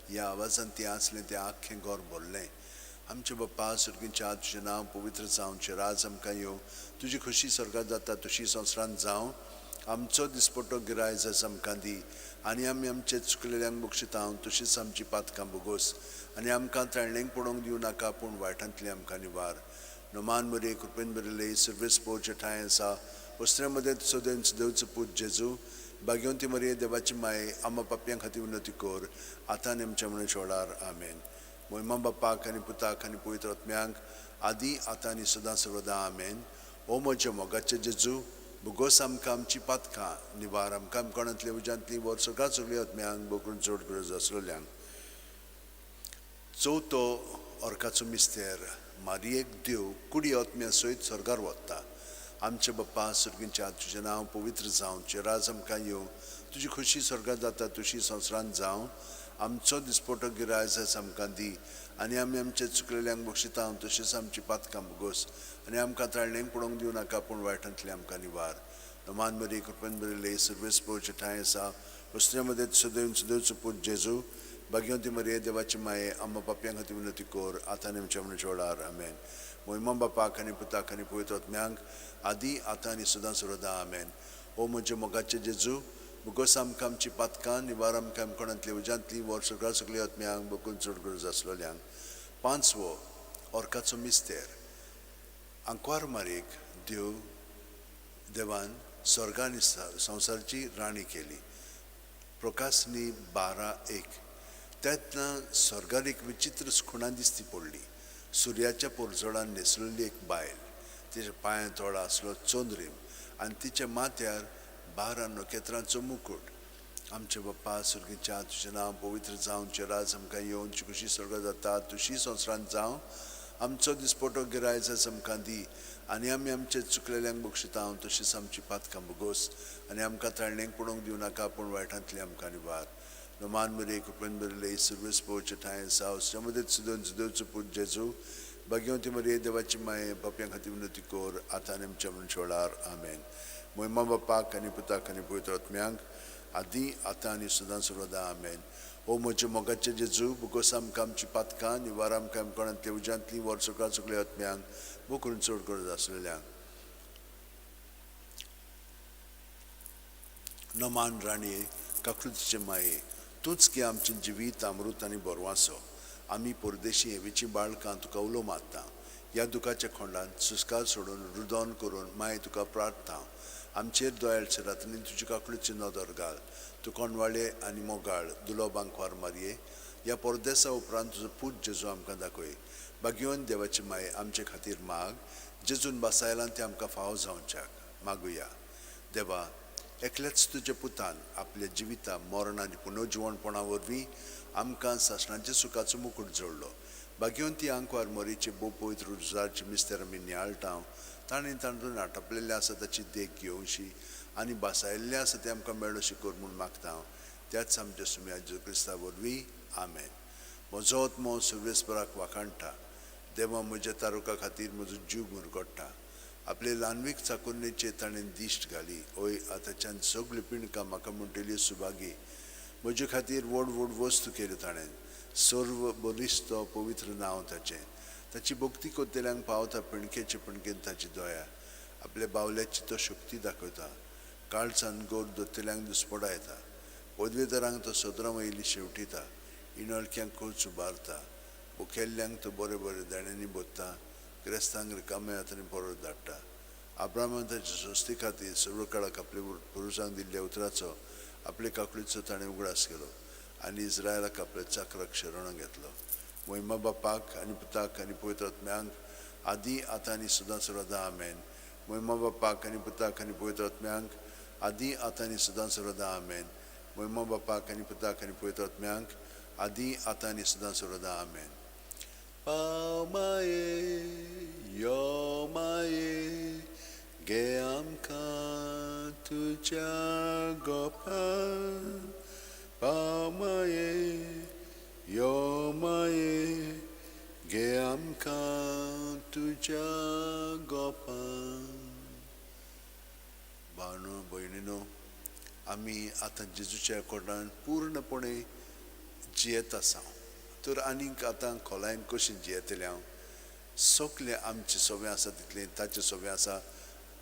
ह्या आवाजान ती आसलें तें आख्खें घर भरलें. आमचे बाप्पा सुर्गींच्या, तुजें नांव पवित्र जावं, तुजें राज आमकां येवं, तुजी खुशी स्वर्गात जाता तशी संवसारांत जावं. आमचो दिसपट्टो गिराय जायज आमकां दी, आनी आमी आमचे चुकलेल्यांक बक्षिता तशीच आमची पातकां भोगोस, आनी आमकां ताळणेक पडोवंक दिवं नाका, पूण वायटांतली आमकां निवार. नोमान मरिये कृपेन भरिल्ले सर्वेस पोवचे ठांय आसा, वस्त्र्या मदें सदेन देवचो पूत जेजू, भाग्यवंती मरिये देवाची माये, आम्हा पापयां खातीर विनंती कर, आतां आनी आमच्या मरणाच्या वेळार. आमेन. मोहिमा बापाक आनी पुताक आनी पवित्र आत्म्यांक, आदी आतां आनी सदां सर्वदा. आमेन. ओ म्हज्या मोगाचे जेजू, भोगोस आमकां आमची पातकां, निवार आमकां कोणांतली उज्यांतली, वर सगळ्या सगळ्या आत्म्यांक, बोकरून चड गरज आसलेल्यांक. चवथो अर्काचो मिस्तेर, मारियेक देव कुडी आत्म्या सयत स्वर्गार वता. आमचे बाप्पा सुर्गींच्या, तुजें नांव पवित्र जावं, तुजें राज आमकां येवं, तुजी खुशी स्वर्गात जाता तशी संवसारांत जावं. आमचो दिसपट्टो गिराय जायज आमकां दी, आनी आमी आमचे चुकलेल्यांक बक्षिता तशीच आमची पातकां भोगोस, आनी आमकां ताळणेक पडोवंक दिवं नाका, पूण वायटांतली आमकां निवार. नोमान मरिये कृपेन भरिल्ले सर्वेस पोवचे ठांय आसा, वस्त्र्या मदें सदैव सदैवचो पूत जेजू, भाग्यवंती मरिये देवाची माये, आम्हा पापयां खातीर विनंती कर, आतां आनी आमच्या मरणाच्या वेळार. आमेन. मोहिमा बापाक आनी पुताक आनी पवित्र आत्म्यांक, आदी आतां आनी सदां सर्वदा. आमेन. ओ म्हज्या मोगाचे जेजू, भोगोस आमकां आमची पातकां, निवार आमकां कोणांतली उज्यांतली, वर सगळ्या सगळ्या आत्म्यांक, बोकून चड गरज आसलेल्यांक. पांचवो अर्काचो मिस्तेर, आंकवार मारीक देव देवान स्वर्गान संवसाराची राणी केली. प्रकाशनी 12:1. तेन्ना स्वर्गार एक विचित्र खुणा दिसती पडली. सुर्याच्या पोरजोडान न्हेसलेली एक बायल, तिच्या पांयां तोळा आसलो चंद्रीम, आनी तिच्या माथ्यार 12 नखेत्रांचो मुकूट. आमचे बाप्पा सुर्गीच्या, तुजें नांव पवित्र जावं, तुजें राज आमकां येवं, तुजी खुशी स्वर्गात जाता तशी संवसारांत जावं. आमचो दिसपट्टो गिराय जायज आमकां दी, आनी आमी आमचे चुकलेल्यांक बक्षिता तशीच आमची पातकां भोगोस, आनी आमकां ताळणेक पडोवंक दिवं नाका, पूण वायटांतली आमकां निवार. नोमान मरिये कृपेन भरिल्ले सर्वेस पोवचे ठांय आसा, वस्त्र्या मदें सदैव सदैवचो पूत जेजू, भाग्यवंती मरिये देवाची माये, पापयां खातीर विनंती कर, आतां आनी आमच्या मरणाच्या वेळार. आमेन. मोहिमा बापाक आनी पुताक आनी पवित्र आत्म्यांक, आदी आतां आनी सदां सर्वदा. आमेन. ओ म्हज्या मोगाचे जेजू, भोगोस आमकां आमची पातकां, निवार आमकां कोणांतली उज्यांतली, वर सगळ्या सगळ्या आत्म्यांक, भोव करून चड गरज आसलेल्यांक. नमान राणये काकृतीचे माये, तूंच की आमचें जिवीत अमृत आनी बरवासो. आमी परदेशी हेवेची बाळकां तुका उलो मारता. ह्या दुखाच्या खोंडांत सुस्कार सोडून रुदन करून माये तुका प्रार्थना. आमचेर दोयाळ सरात आनी तुजी काकळीची नदर घाल. तूं कोणवाळे आनी मोगाळ दुलोब आंकवार मारये, ह्या परदेसा उपरांत तुजो पूत जेजू आमकां दाखय. भाग्यवंत देवाची माये आमचे खातीर माग, जेजून बासायलां तें आमकां फावो जावच्याक. मागुया. देवा, एकल्याच तुज्या पुतान आपल्या जिविता मरण आनी पुनर्जिवणपणा वरवीं आमकां सासणाच्या सुखाचो मुकूट जोडलो. भाग्यवंती आंकवार मोरीचे भोव पवित्र रुजारचे मिस्तेर आमी नियाळटा. ताणें तांतून आटपलेलें आसा ताची देख घेवशी आनी भासायल्लें आसा तें आमकां मेळोशी कर म्हूण मागता. त्याच आमच्या सुम्या जेजू क्रिस्ता वरवीं आमेन. म्हजो आत्मो सर्वेस्पराक वाखाणटा. देवा म्हज्या तारुका खातीर म्हजो जीव मुरगोडटा. आपले ल्हानवीक चाकुरणेचेर ताणें दिश्ट घाली. हय, आतांच्यान सगळ्यो पिणकां म्हाका म्हणटल्यो सुभागी. म्हजे खातीर व्हड व्हड वस्तू केल्यो ताणें. सर्व बलिश्त पवित्र नांव ताचें. ताची भक्ती करतल्यांक पावता पिणकेचे पिणकेन ताची दया. आपल्या बावल्याची तो शक्ती दाखयता. काळजान गोर दोतल्यांक दुस्पडायता. पदवेदारांक तो सदरां वयली शेवटिता. इणळक्यांक खोच उबारता. मुखेल्ल्यांक तो बरे बरे दाण्यांनी भरता. क्रिस्तांक रिकाम्या हातांनी परत धाडटा. आब्रामान ताचे संस्थे खातीर सर्व काळाक आपले पुरुषांक दिल्ल्या उतराचो आपले काकळीचो ताणें उगडास केलो आनी इस्रायलाक आपल्या चाकराक शरण घेतलो. महिमा बापाक आनी पुताक आनी पवित्र आत्म्यांक आदी आतां आनी सदां सर्वदा आमेन. महिमा बापाक आनी पुताक आनी पवित्र आत्म्यांक आदी आतां आनी सदां सर्वदा आमेन. महिमा बापाक आनी पुताक आनी पवित्र आत्म्यांक आदी आतां आनी सदां सर्वदा आमेन. पाव माये यो माये गे आमकां तुज्या गोपान. पाव माये यो माये गे आमकां तुज्या गोपान. भावनो भयणीनो, आमी आतां जेजूच्या एकवटान पूर्णपणे जियेत आसा. तर आनीक आतां खोलायेन कशें जियेतलें हांव? सगलें आमचें सगळें आसा तितलें ताचें सगळें आसा.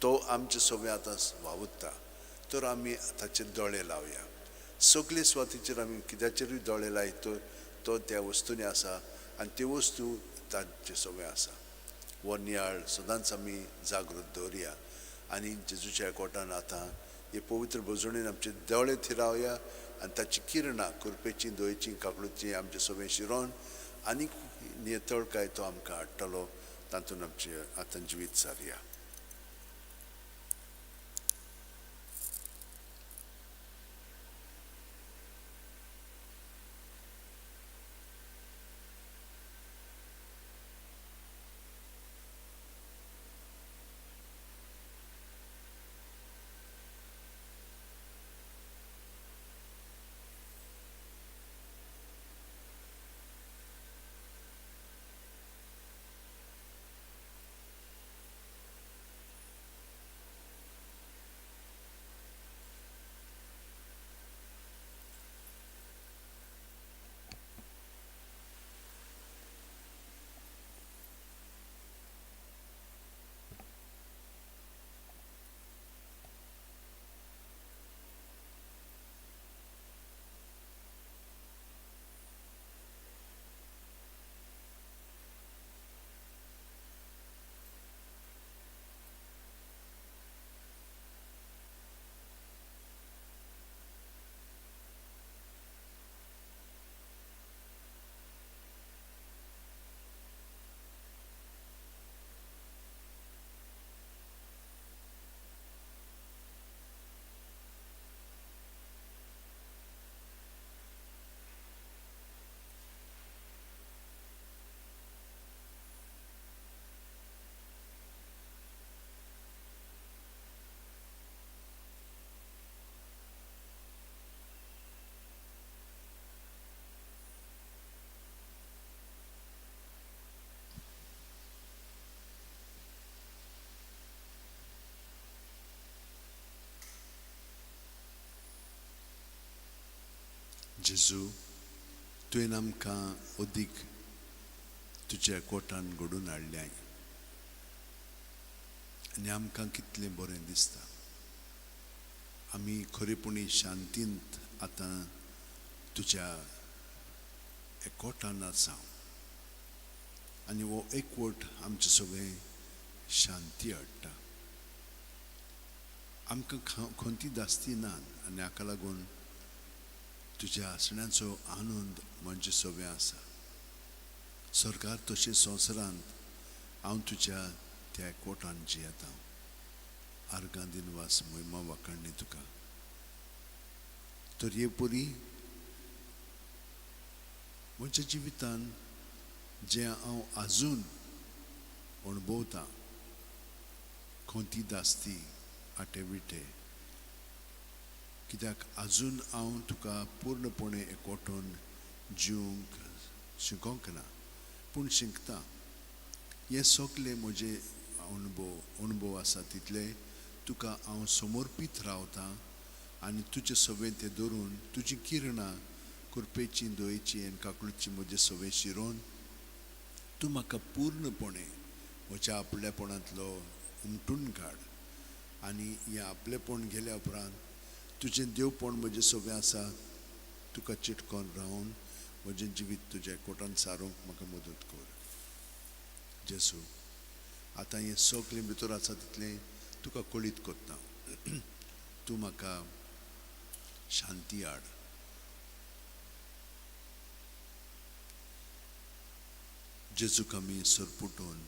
तो आमचें सगळें आतां वावुरता. तर आमी ताचेर दोळे लावया. सगळे सुवातीचेर आमी कित्याचेरूय दोळे लायत तर तो त्या वस्तूंनी आसा आनी त्यो वस्तू ताचें सगळें आसा. हो नियाळ सदांच आमी जागृत दवरया आनी जेजूच्या एकवटान आतां हे पवित्र भजणेन आमचे दोळे थिरावया आनी ताची किरणां कृपेची दयेची काकळूची आमचे सगळें शिरोन आनीक नितळकाय तो आमकां हाडटलो. तातूंत आमचें आतां जिवीत सारया. जेजू, तुवें आमकां अदीक तुज्या एकवटान घडोवन हाडल्याय आनी आमकां कितलें बरें दिसता. आमी खरेपणी शांतींत आतां तुज्या एकवटान आसा आनी हो एकवट आमचें सगळें शांती हाडटा. आमकां खंती दास्ती ना आनी हाका लागून तुज्या आसण्याचो आनंद म्हणजे सगळें आसा. सरकार तशें संवसारांत हांव तुज्या त्या एकवटान जियेता. आर्गां दिनवास महिमा वाखाणणी तुका. तर हे परी म्हज्या जिवितान जें हांव आजून अणभवतां, खंती दास्ती आटे विटे, कित्याक आजून हांव तुका पूर्णपणे एकवटून जिवंक शिकोंक ना, पूण शिकता. हें सगलें म्हजें अणभव आसा तितले तुका हांव समर्पीत रावतां आनी तुजे सवें तें धरून तुजी किरणां कृपेची दयेची आनी काकळूची म्हजे सवें शिरोवन तूं म्हाका पूर्णपणे म्हज्या आपलेपणांतलो उमटून काड आनी हें आपलेपण गेल्या उपरांत तुजें देवपण म्हजें सवें आसा तुका चिटकोन रावन म्हजें जिवीत तुज्या कोटान सारूंक म्हाका मदत कर. जेसू, आतां हें सगलें भितर आसा तितलें तुका कळीत करता. तूं म्हाका शांती हाड. जेजूक आमी सरपुटून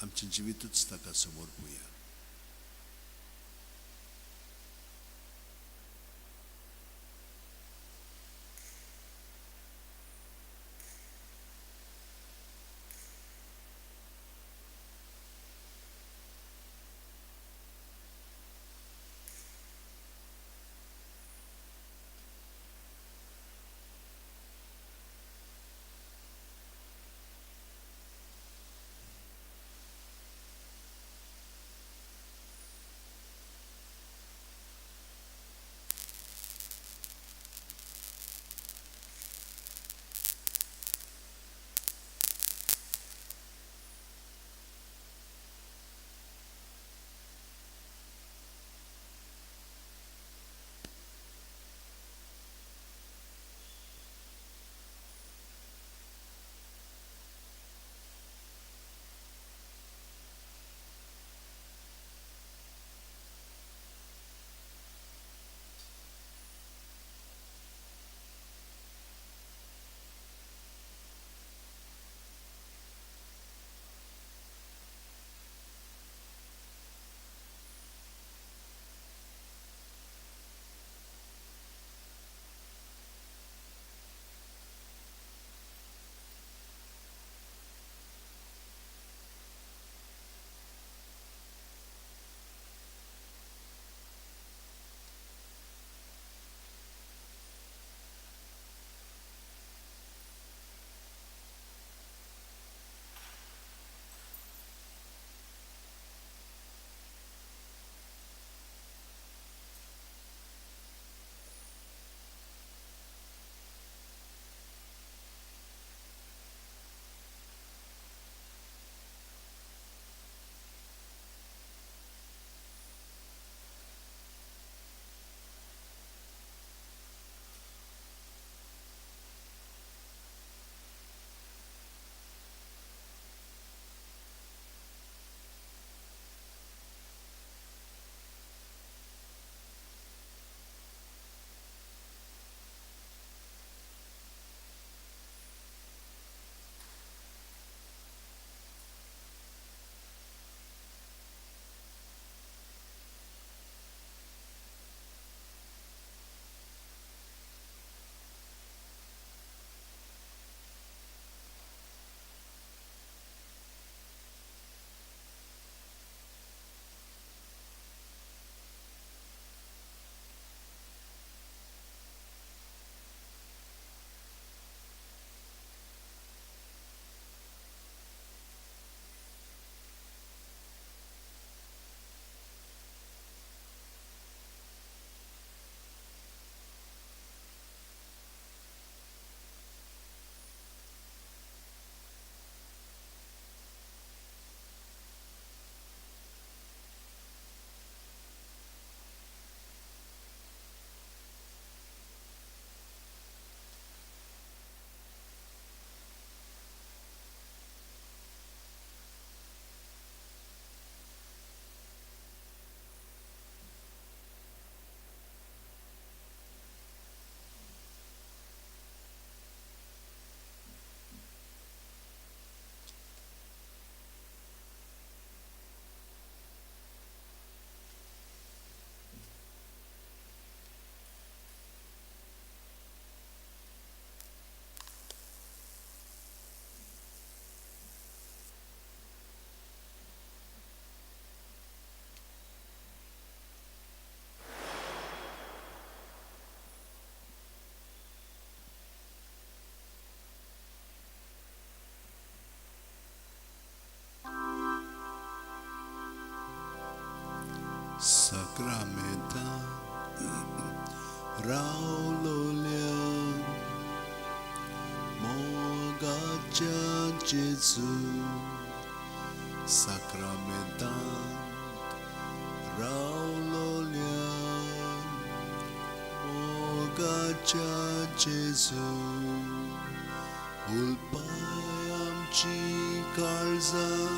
आमचें जिवितूच ताका समर्पुया. साक्रामेंतान रावलोल्या मोगाच्या जेजू, साक्रामेंतान रावलोल्या मोगाच्या जेजू, उलपाय आमची काळजां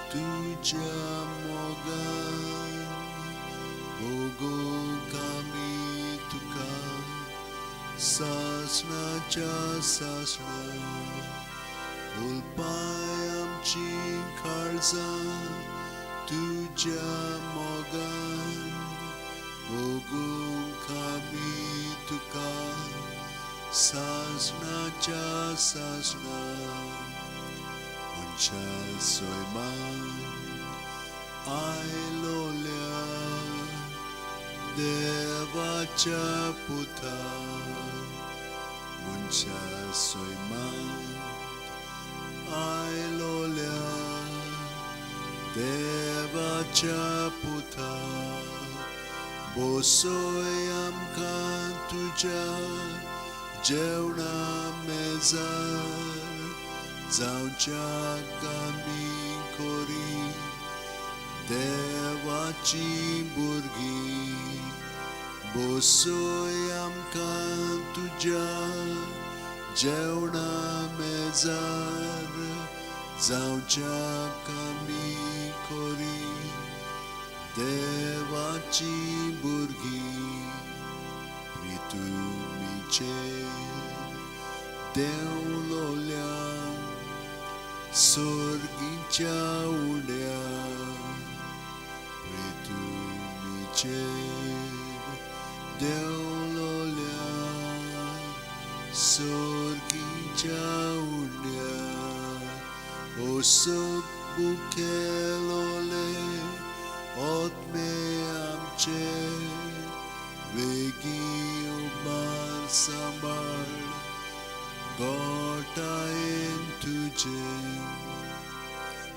तुज्या मोगान, भोगूंक आमी तुका सासणाच्या सासणा. उलपाय आमची काळजां तुज्या मोगान, भोगूंक आमी तुका सासणाच्या सासणा. मनशा सैमान आयलोल्या देवाच्या पुता, मनशा सैमान आयलोल्या देवाच्या पुता, बसय आमकां तुज्या जेवणा मेजार, जावच्याक आमी खरी देवाची भुरगीं. बसय आमकां तुज्या जेवणा मेजार, जावच्याक आमी खरी देवाची भुरगीं. प्रितुमीचेर देंवलोल्या सर्गीच्या उड्या, प्रितुमीचेर देंवलोल्या सर्गीच्या उड्या, ओ सग बुकेलोले आत्मे आमचे, वेगीं उबार सांबाळ गोटायेन तुजे.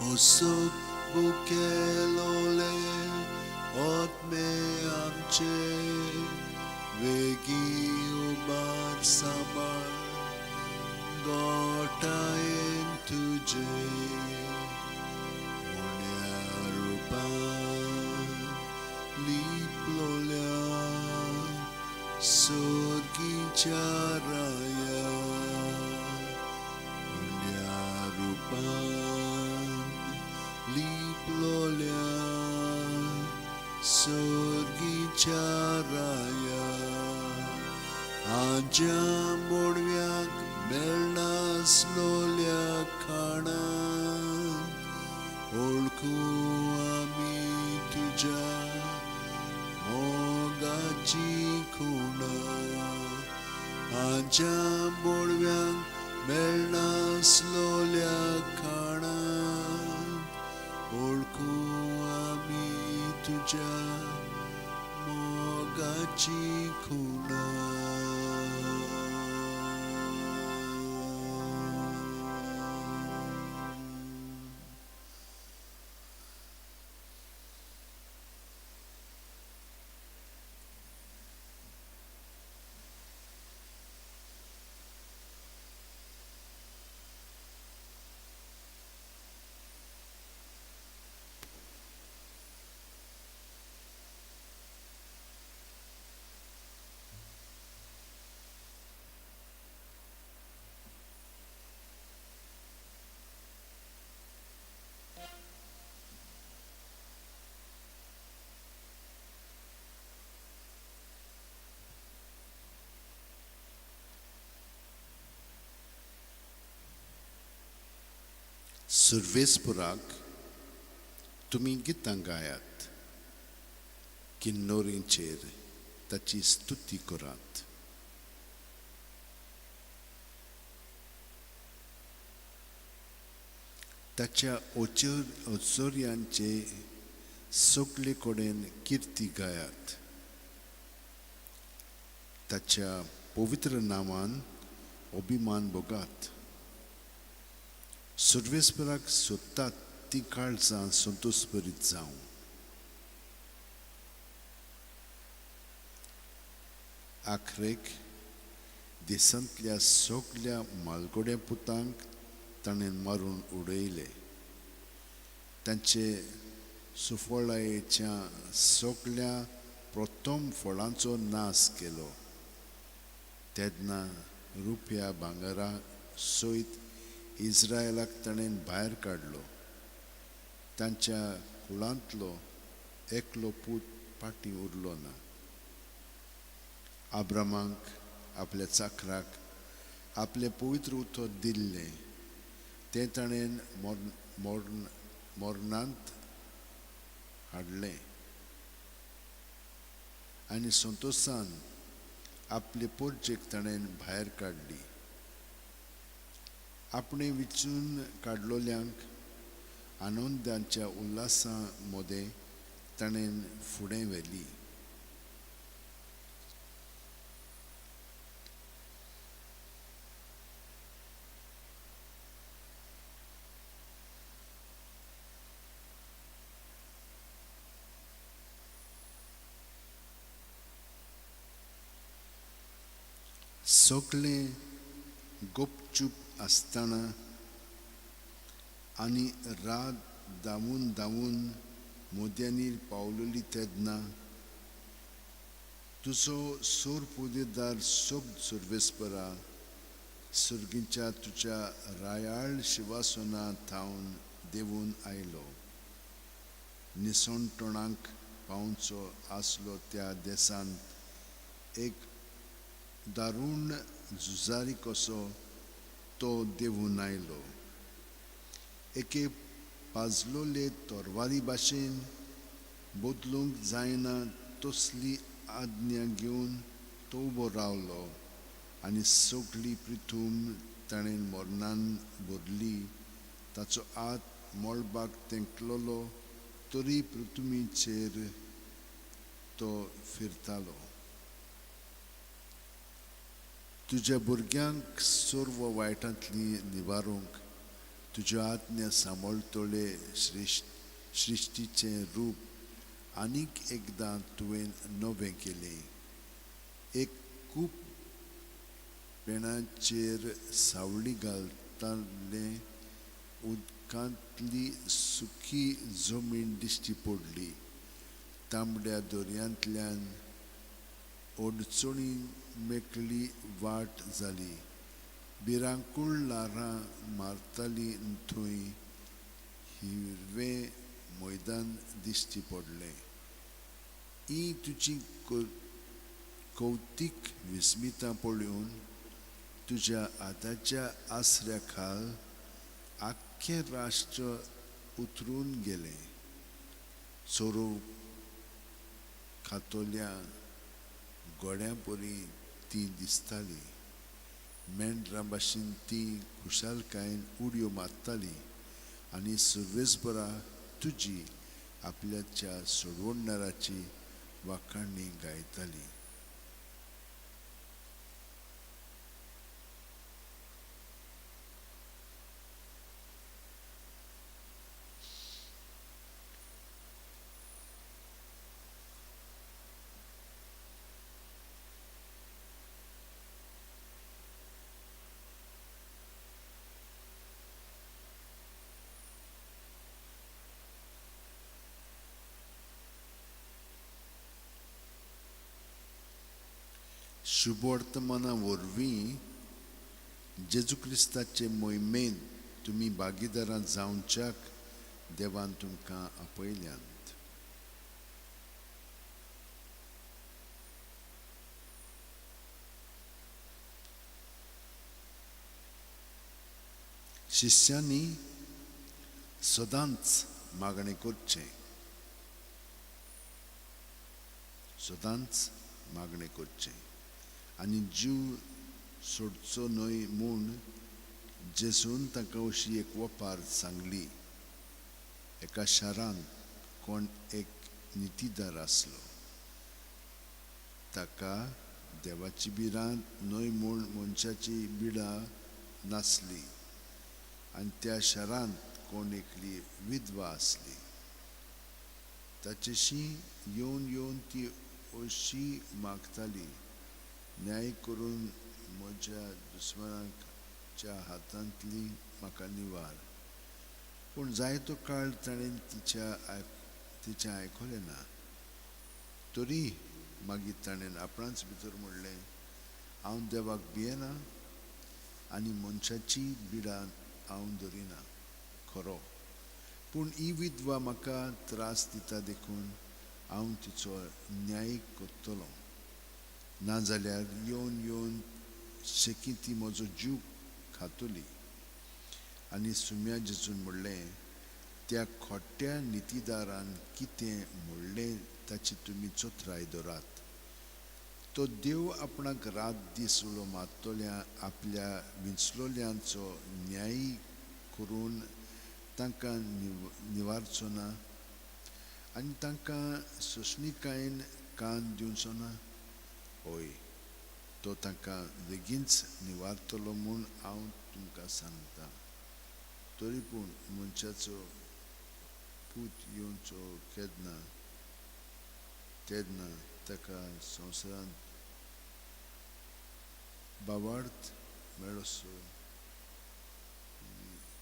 ओ सग बुकेलोले आत्मे आमचे, वेगीं उबार सांबाळ गोटायेन तुजे. उण्या रुपान लिपलोल्या सर्गीच्या राया, उण्या रुपान लिपलोल्या सर्गीच्या राया, आज्या मोडव्याक मेळनासलोल्या खाणान ओळखू आमी तुज्या मोगाची खुणा. आज्या बोडव्यांक मेळनासलोल्या खाणान ओळखू आमी तुज्या मोगाची खुणा. सुर्वेसपुराक तुमी गितां गायात, किन्नोरींचेर ताची स्तुती करात. ताच्या ओचोर्यांचे सगळे कडेन किर्ती गायात, ताच्या पवित्र नांवान अभिमान भोगात. सुर्वेसपुराक सोदतात ती काळजां संतोशभरीत जावं. आखरेक देशांतल्या सगल्या म्हालगड्या पुतांक ताणें मारून उडयले. तांचे सुफळायेच्या सगल्या प्रथम फळांचो नाश केलो. तेन्ना रुपया भांगरा सयत इस्रायलाक ताणें भायर काडलो. तांच्या कुळांतलो एकलो पूत फाटीं उरलो ना. आब्रामाक आपल्या चाकराक आपलें पवित्र उतर दिल्लें तें ताणें मरणांत हाडलें आनी संतोशान आपले पोरजेक ताणें भायर काडली. आपणें विचून काडलोल्यांक आनंदाच्या उल्हासा मदें ताणें फुडें व्हेली. सगळें गपचूप आसतना आनी रात धांवून धांवून मोद्यांनी पावलेली तेन्ना तुजो सोर पुदेदार सोग सर्वेस्परा सर्गीच्या तुज्या रायाळ शिवासना थावन देवून आयलो. निसणटणाक पावचो आसलो त्या देशांत एक दारूण झुजारी कसो तो देवून आयलो. एके पाजलोले तरवारी भाशेन बदलूंक जायना तसली आज्ञा घेवन तो उबो रावलो आनी सगली पृथूम ताणें मरणान भरली. ताचो हात मळबाक तेंकलोलो तरी पृथुमीचेर तो फिरतालो. तुज्या भुरग्यांक सर्व वायटांतली निवारूंक तुज्यो आज्ञा सांबाळटले सृश्टीचें रूप आनीक एकदां तुवें नवें केलें. एक खूब पेणाचेर सावळी घालताले उदकांतली सुकी जमीन दिश्टी पडली. तांबड्या दर्यांतल्यान अडचणी मेकळी वाट जाली. भिरांकूळ ल्हारां मारतालीं थंय हिरवें मैदान दिश्टी पडलें. ही तुजी कौतीक विस्मितां पळोवन तुज्या हाताच्या आसऱ्या खाल आख्खें राष्ट्र उतरून गेलें. चोरू खातोल्या गोड्यां परी तीं दिसतालीं. मेंढरां भाशेन तीं खुशालकायेन उडयो मारतालीं आनी सर्वेस्परा तुजी आपल्याच्या सोडवणदाराची वाखाणी गायतालीं. शुभवर्तमाना वरवीं जेजू क्रिस्ताचे मोहिमेंत तुमी भागीदारां जावच्याक देवान तुमकां आपयल्यांत. शिष्यांनी सदांच मागणें करचें, सदांच मागणें करचें आनी जीव सोडचो न्हय म्हूण जेजून तांकां अशी एक वपार सांगली. एका शारांत कोण एक नितीदार आसलो. ताका देवाची भिरांत न्हय म्हूण मनशाची बिडा नासली आनी त्या शारांत कोण एकली विधवा आसली. ताचेशी येवन येवन ती अशी मागताली, न्याय करून म्हज्या दुस्मानाच्या हातांतली म्हाका निवार. पूण जायतो काळ ताणें तिचें आयकलें ना. तरी मागीर ताणें आपणाच भितर म्हणलें, हांव देवाक भियेना आनी मनशाची बिडां हांव धरिना खरो, पूण ही विधवा म्हाका त्रास दिता देखून हांव तिचो न्याय करतलो, नाजाल्यार येवन येवन शेकी ती म्हजो जीव खातली. आनी सुम्या जेजून म्हणलें, त्या खोट्या नितीदारान कितें म्हणलें ताची तुमी चोत्राय दवरात. तो देव आपणाक रात दीस उलो मारतल्या आपल्या विंचलोल्यांचो न्याय करून तांकां निवारचो ना आनी तांकां सोंसणीकायेन कान दिवचो ना. हय, तो तांकां बेगीनच निवारतलो म्हूण हांव तुमकां सांगता. तरी पूण मनशाचो पूत येवचो केन्ना तेन्ना ताका संवसारांत भावार्थ मेळसो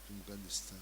तुमकां दिसता?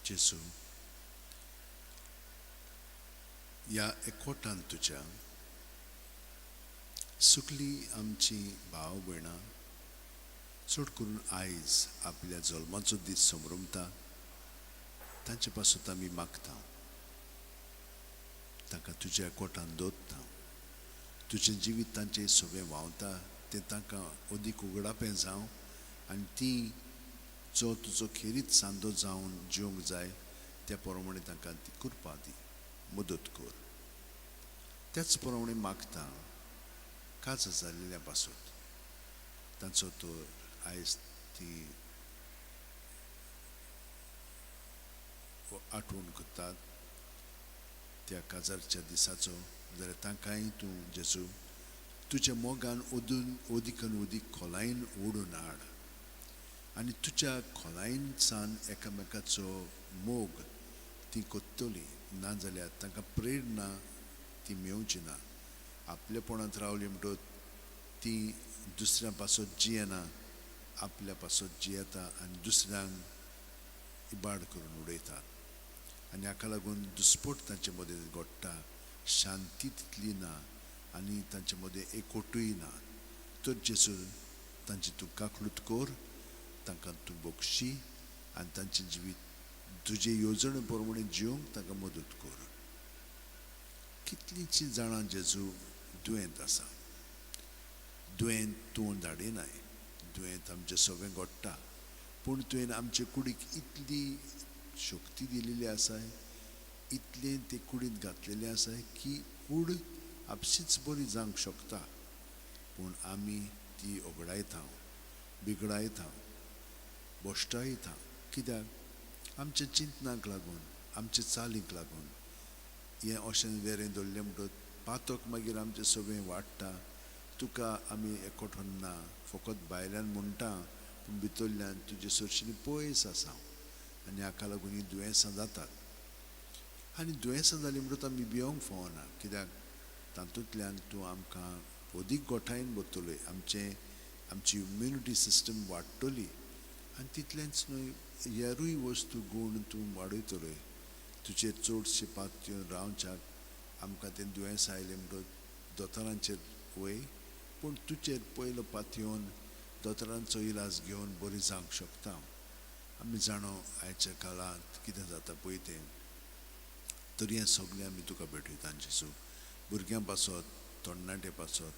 जेजू, ह्या एकवटान तुज्या सुकली आमची भाव भयणां चड करून आयज आपल्या जल्माचो दीस समरमता तांचे पासून आमी मागता, तांकां तुज्या एकवटान दवरता, तुजें जिवीत तांचें सगळें व्हांवता तें तांकां अदीक उगडापें जावं आनी ती जो तुजो खेरीत सांदो जावन जिवंक जाय त्या प्रमाणे तांकां ती कृपा दी, मदत कर. त्याच प्रमाणे मागता काज जाल्ल्या पासत तांचो तर आयज ती आठवण करतात त्या काजारच्या दिसाचो, जाल्यार तांकांय तूं जेजू तुज्या मोगान ओदून ओदिकान ओदीक खोलायेन ओडून हाड आनी तुज्या खोलायेनसान एकामेकाचो मोग ती कोत्तली, नाजाल्यार तांकां प्रेरणा ती मेवची ना. आपलेपणांत रावली म्हणटकच ती दुसऱ्या पासत जियेना, आपल्या पासत जियेता आनी दुसऱ्यांक इबाड करून उडयतात आनी हाका लागून दुस्पोट तांचे मदें घडटा, शांती तितली ना आनी तांचे मदें एकवटूय ना. तर जेजू तांची तूं काकळूत कर, तांकां तूं बक्षी आनी तांचें जिवीत तुजे येवजणे प्रमाणे जिवंक तांकां मदत कर. कितलींशीं जाणां जेजू दुयेंत आसा, दुयेंत तूं धाडिनाय, दुयेंत आमचें सगळें घडटा, पूण तुवें आमचे कुडीक इतली शक्ती दिलेली आसा, इतलें ते कुडींत घातलेलें आसा की कूड आपशीच बरी जावंक शकता, पूण आमी ती ओगडायता, बिगडायता, भश्टायता. कित्याक? आमच्या चिंतनाक लागून, आमचे चालीक लागून. हें अशें वेरें दवरलें म्हणटकच पातक मागीर आमचें सगळें वाडटा. तुका आमी एकवटून ना, फकत भायल्यान म्हणटा, पूण भितरल्यान तुजे सरशीं पयस आसा आनी हाका लागून हीं दुयेंसां जातात. आनी दुयेंसां जालीं म्हणटकच आमी भियोंक फावना, कित्याक तातूंतल्यान तूं आमकां अदीक गोठायेन भरतलोय, आमची इम्युनिटी सिस्टम वाडटली आनी तितलेंच न्हय हेरूय वस्तू गूण तूं वाडयतलोय. तुजेर चडशे पातयेवन रावच्याक आमकां तें दुयेंस आयलें म्हणटकच दोतोरांचेर वय, पूण तुजेर पयलो पातयेवन दोतोरांचो इलाज घेवन बरी जावंक शकता. आमी जाणो आयच्या काळांत कितें जाता पळय तें. तरी हें सगळें आमी तुका भेटयता जेजू, भुरग्यां पासत, तरणाटे पासत,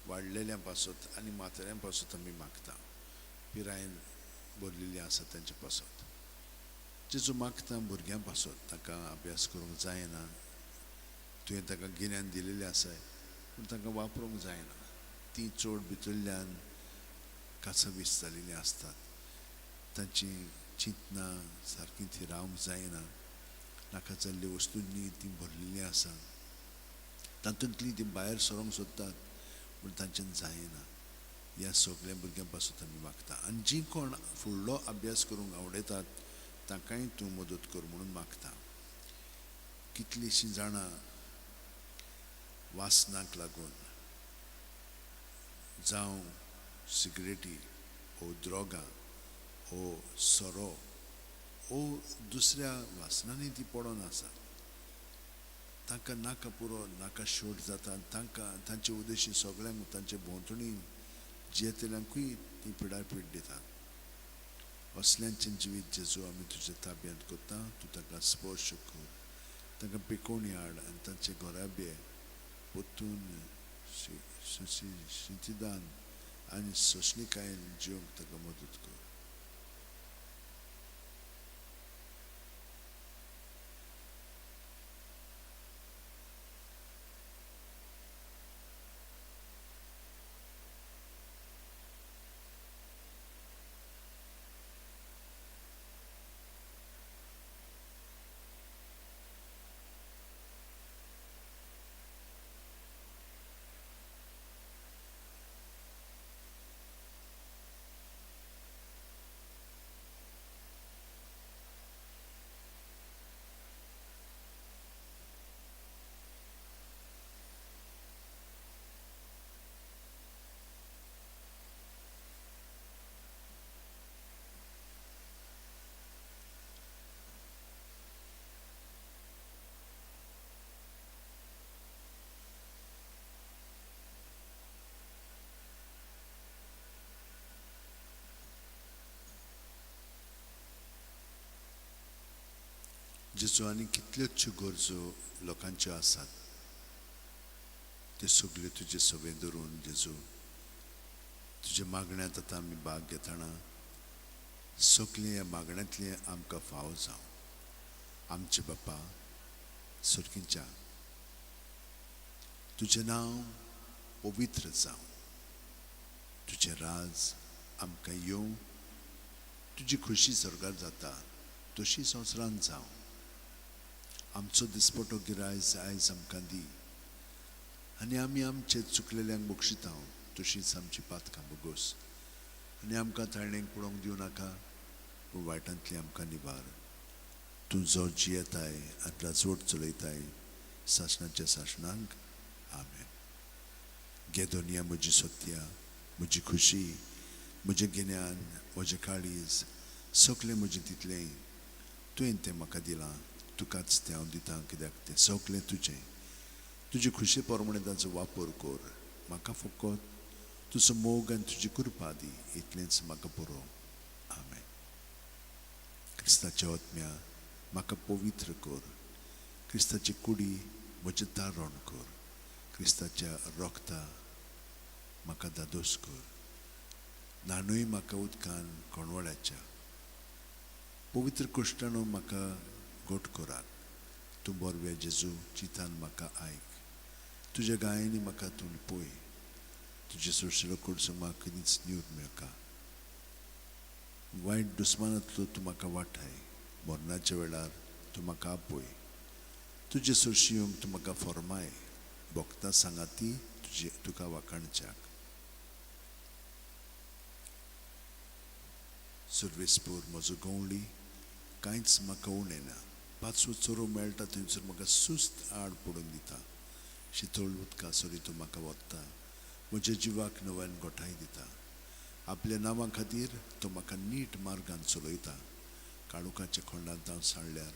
वाडलेल्यां पासत आनी म्हाताऱ्यां पासत आमी मागता, पिरायेन भरलेली आसा तांचे पासत. जेजू मागता भुरग्यां पासत, तांकां अभ्यास करूंक जायना, तुवें तांकां गिन्यान दिलेलें आसा पूण तांकां वापरूंक जायना, तीं चड भितरल्यान कासावीस जालेलीं आसतात, तांची चिंतनां सारकीं ती रावंक जायना, नाका जाल्ल्या वस्तूंनी तीं भरलेलीं आसा, तातूंतलीं तीं भायर सरोंक सोदतात पूण तांच्यान जायना. ह्या सगळ्या भुरग्यां पासून आमी मागता आनी जीं कोण फुडलो अभ्यास करूंक आवडयतात तांकांय तूं मदत कर म्हणून मागता. कितलींशीं जाणां वासनाक लागून, जावं सिगरेटी ओ द्रोगां ओ सोरो ओ दुसऱ्या वासनांनी ती पडोन आसा, तांकां नाका पुरो, नाका शोट जाता, तांकां तांचे उद्देशी सगळ्यांक तांचे भोंवतणी जियेतल्यांकूय ती पिडापीड दितात. असल्यांचें जिवीत जेजू आमी तुज्या ताब्यांत करता, तूं तांकां स्पर्श कर, तांकां पिकोवणी हाड आनी तांचे घराबे परतून शिंतिदान आनी सोंसणीकायेन जिवंक तांकां मदत कर. जेजू आनी कितल्योच गरजो लोकांच्यो आसात त्यो सगल्यो तुजे सवें धरून जेजू तुज्या मागण्यांत आतां आमी भाग घेतना सगळें ह्या मागण्यांतलें आमकां फावो जावं. आमचे बापा सर्गीच्या, तुजें नांव पवित्र जावं, तुजें राज आमकां येवं, तुजी खोशी स्वर्गार जाता तशी संवसारांत जावं. आमचो दिसपटो गिरायज आयज आमकां दी आनी आमी आमचे चुकलेल्यांक बक्षिता तशीच आमची पातकां बोगोस आनी आमकां ताळणेक पळोवंक दिवं नाका पूण वायटांतली आमकां निवार. तूं जो जियेताय आनी राजवट चलयताय सासणाच्या सासणांक. आमेन. घे दोनया म्हजी सत्या, म्हजी खुशी, म्हजें गिन्यान, म्हजें काळीज, सगळें म्हजें तितलें तुवें तें म्हाका दिलां, तुकाच तें हांव दितां कित्याक तें सगळें तुजें. तुजे खुशे प्रमाणे ताचो वापर कर, म्हाका फकत तुजो मोग आनी तुजी कृपा दी, इतलेंच म्हाका पुरो. आमेन. क्रिस्ताच्या आत्म्या म्हाका पवित्र कर, क्रिस्ताची कुडी म्हजें तारण कर, क्रिस्ताच्या रोगता म्हाका दादोस कर, न्हाणूय म्हाका उदकान कोणवळ्याच्या. पवित्र कुश्टाणो म्हाका घट करात. तूं बरव्या जेजू, चितान म्हाका आयक. तुज्या गायांनी म्हाका तूं पळय. तुजे सोरशिलो कडसून म्हाका केदींच न्यूर मेळका. वायट दुस्मानांतलो तूं म्हाका वाठाय. मरणाच्या वेळार तूं म्हाका आपय. तुजे सोरशी येवंक तूं म्हाका फॉर्माय. भोगता सांगाती तुजे तुका वाखाणच्याक. सुर्वेसपूर म्हजो गवळी, कांयच म्हाका उणें ना. पांचवो चोरो मेळटा थंयसर म्हाका सुस्त आड पडून दिता. शितळ उदका सरी तूं म्हाका वता. म्हज्या जिवाक नव्यान गोठाय दिता. आपल्या नांवा खातीर तो म्हाका नीट मार्गान चलयता. काळुकाच्या खोंडांत हांव सांडल्यार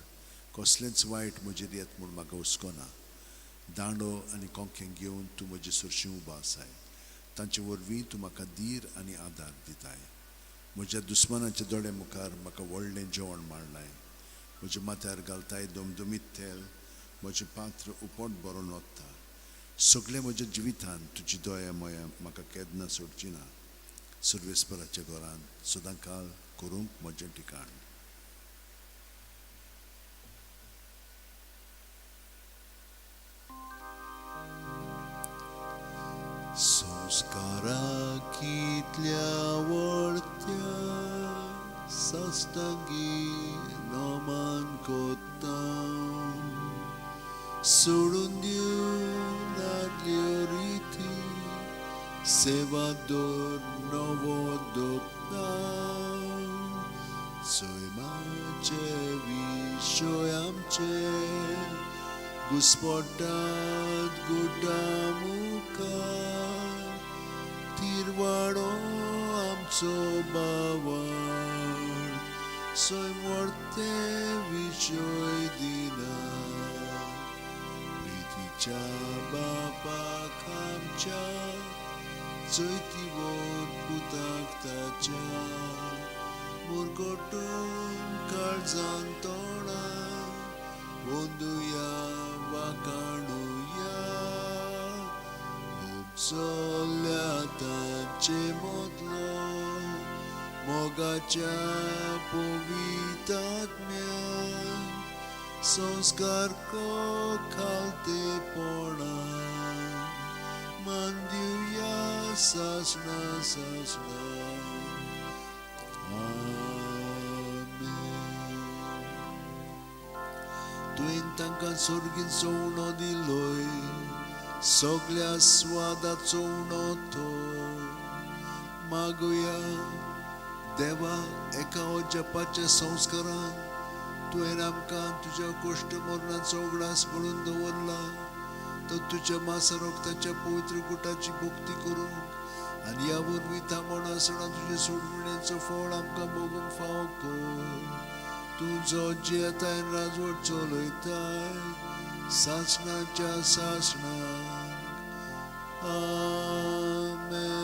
कसलेंच वायट म्हजेर येत म्हूण म्हाका हुस्को ना. दांडो आनी कोंकें घेवन तूं म्हजे सरशीं उबो आसाय. तांचे वरवीं तूं म्हाका धीर आनी आदार दिताय. म्हज्या दुस्मानाच्या दोळे मुखार म्हाका व्हडलें जेवण मांडलाय. म्हज्या माथ्यार घालताय दमदमीत तेल. म्हजें पात्र उपट भरून वता. सगळें म्हज्या जिवितान तुजी दया मया म्हाका केन्ना सोडची ना. सुर्वेस्पराच्या घरांत सदां काल करूंक म्हजें ठिकाण. संस्कारा कितल्या वळत्या साश्टांगी नमन कोत्ता. सोडून दिवन आदल्यो रिती सेवा दवर नवो दत्ता. सैमाचे विशय आमचे घुस्पटात गुड्डा मुखार. तिरवाडो आमचो बावड सैम वर्ते विशय दिना. प्रितीच्या बापाक आमच्या चैतीवत पुताक ताच्या मुरगटून काळजान तोंडा वंदुया वाकाणुया. चल्ल्या तांचे मदलो मोगाच्या पवितात्म्यान संस्कार खालतेपणान मान दिवया सासणा सासणा. आमेन. तुवें तांकां सोर्गीन उणो दिलोय. सगळ्या स्वादाचो उणो तो. मागुया देवा एका अजपाच्या संस्कारान तुवें आमकां तुज्या कोश्ट मरणाचो उगडास म्हणून दवरला. तर तुज्या मासा रक्ताच्या पवित्र गुटाची भक्ती करूंक आनी ह्या वरवीं थांबोण आसतना तुजे सोडविणेचो फळ आमकां भोगूंक फावो कर. तूं जो जियेताय राजवट चलयताय सासणाच्या सासणाक. आमेन.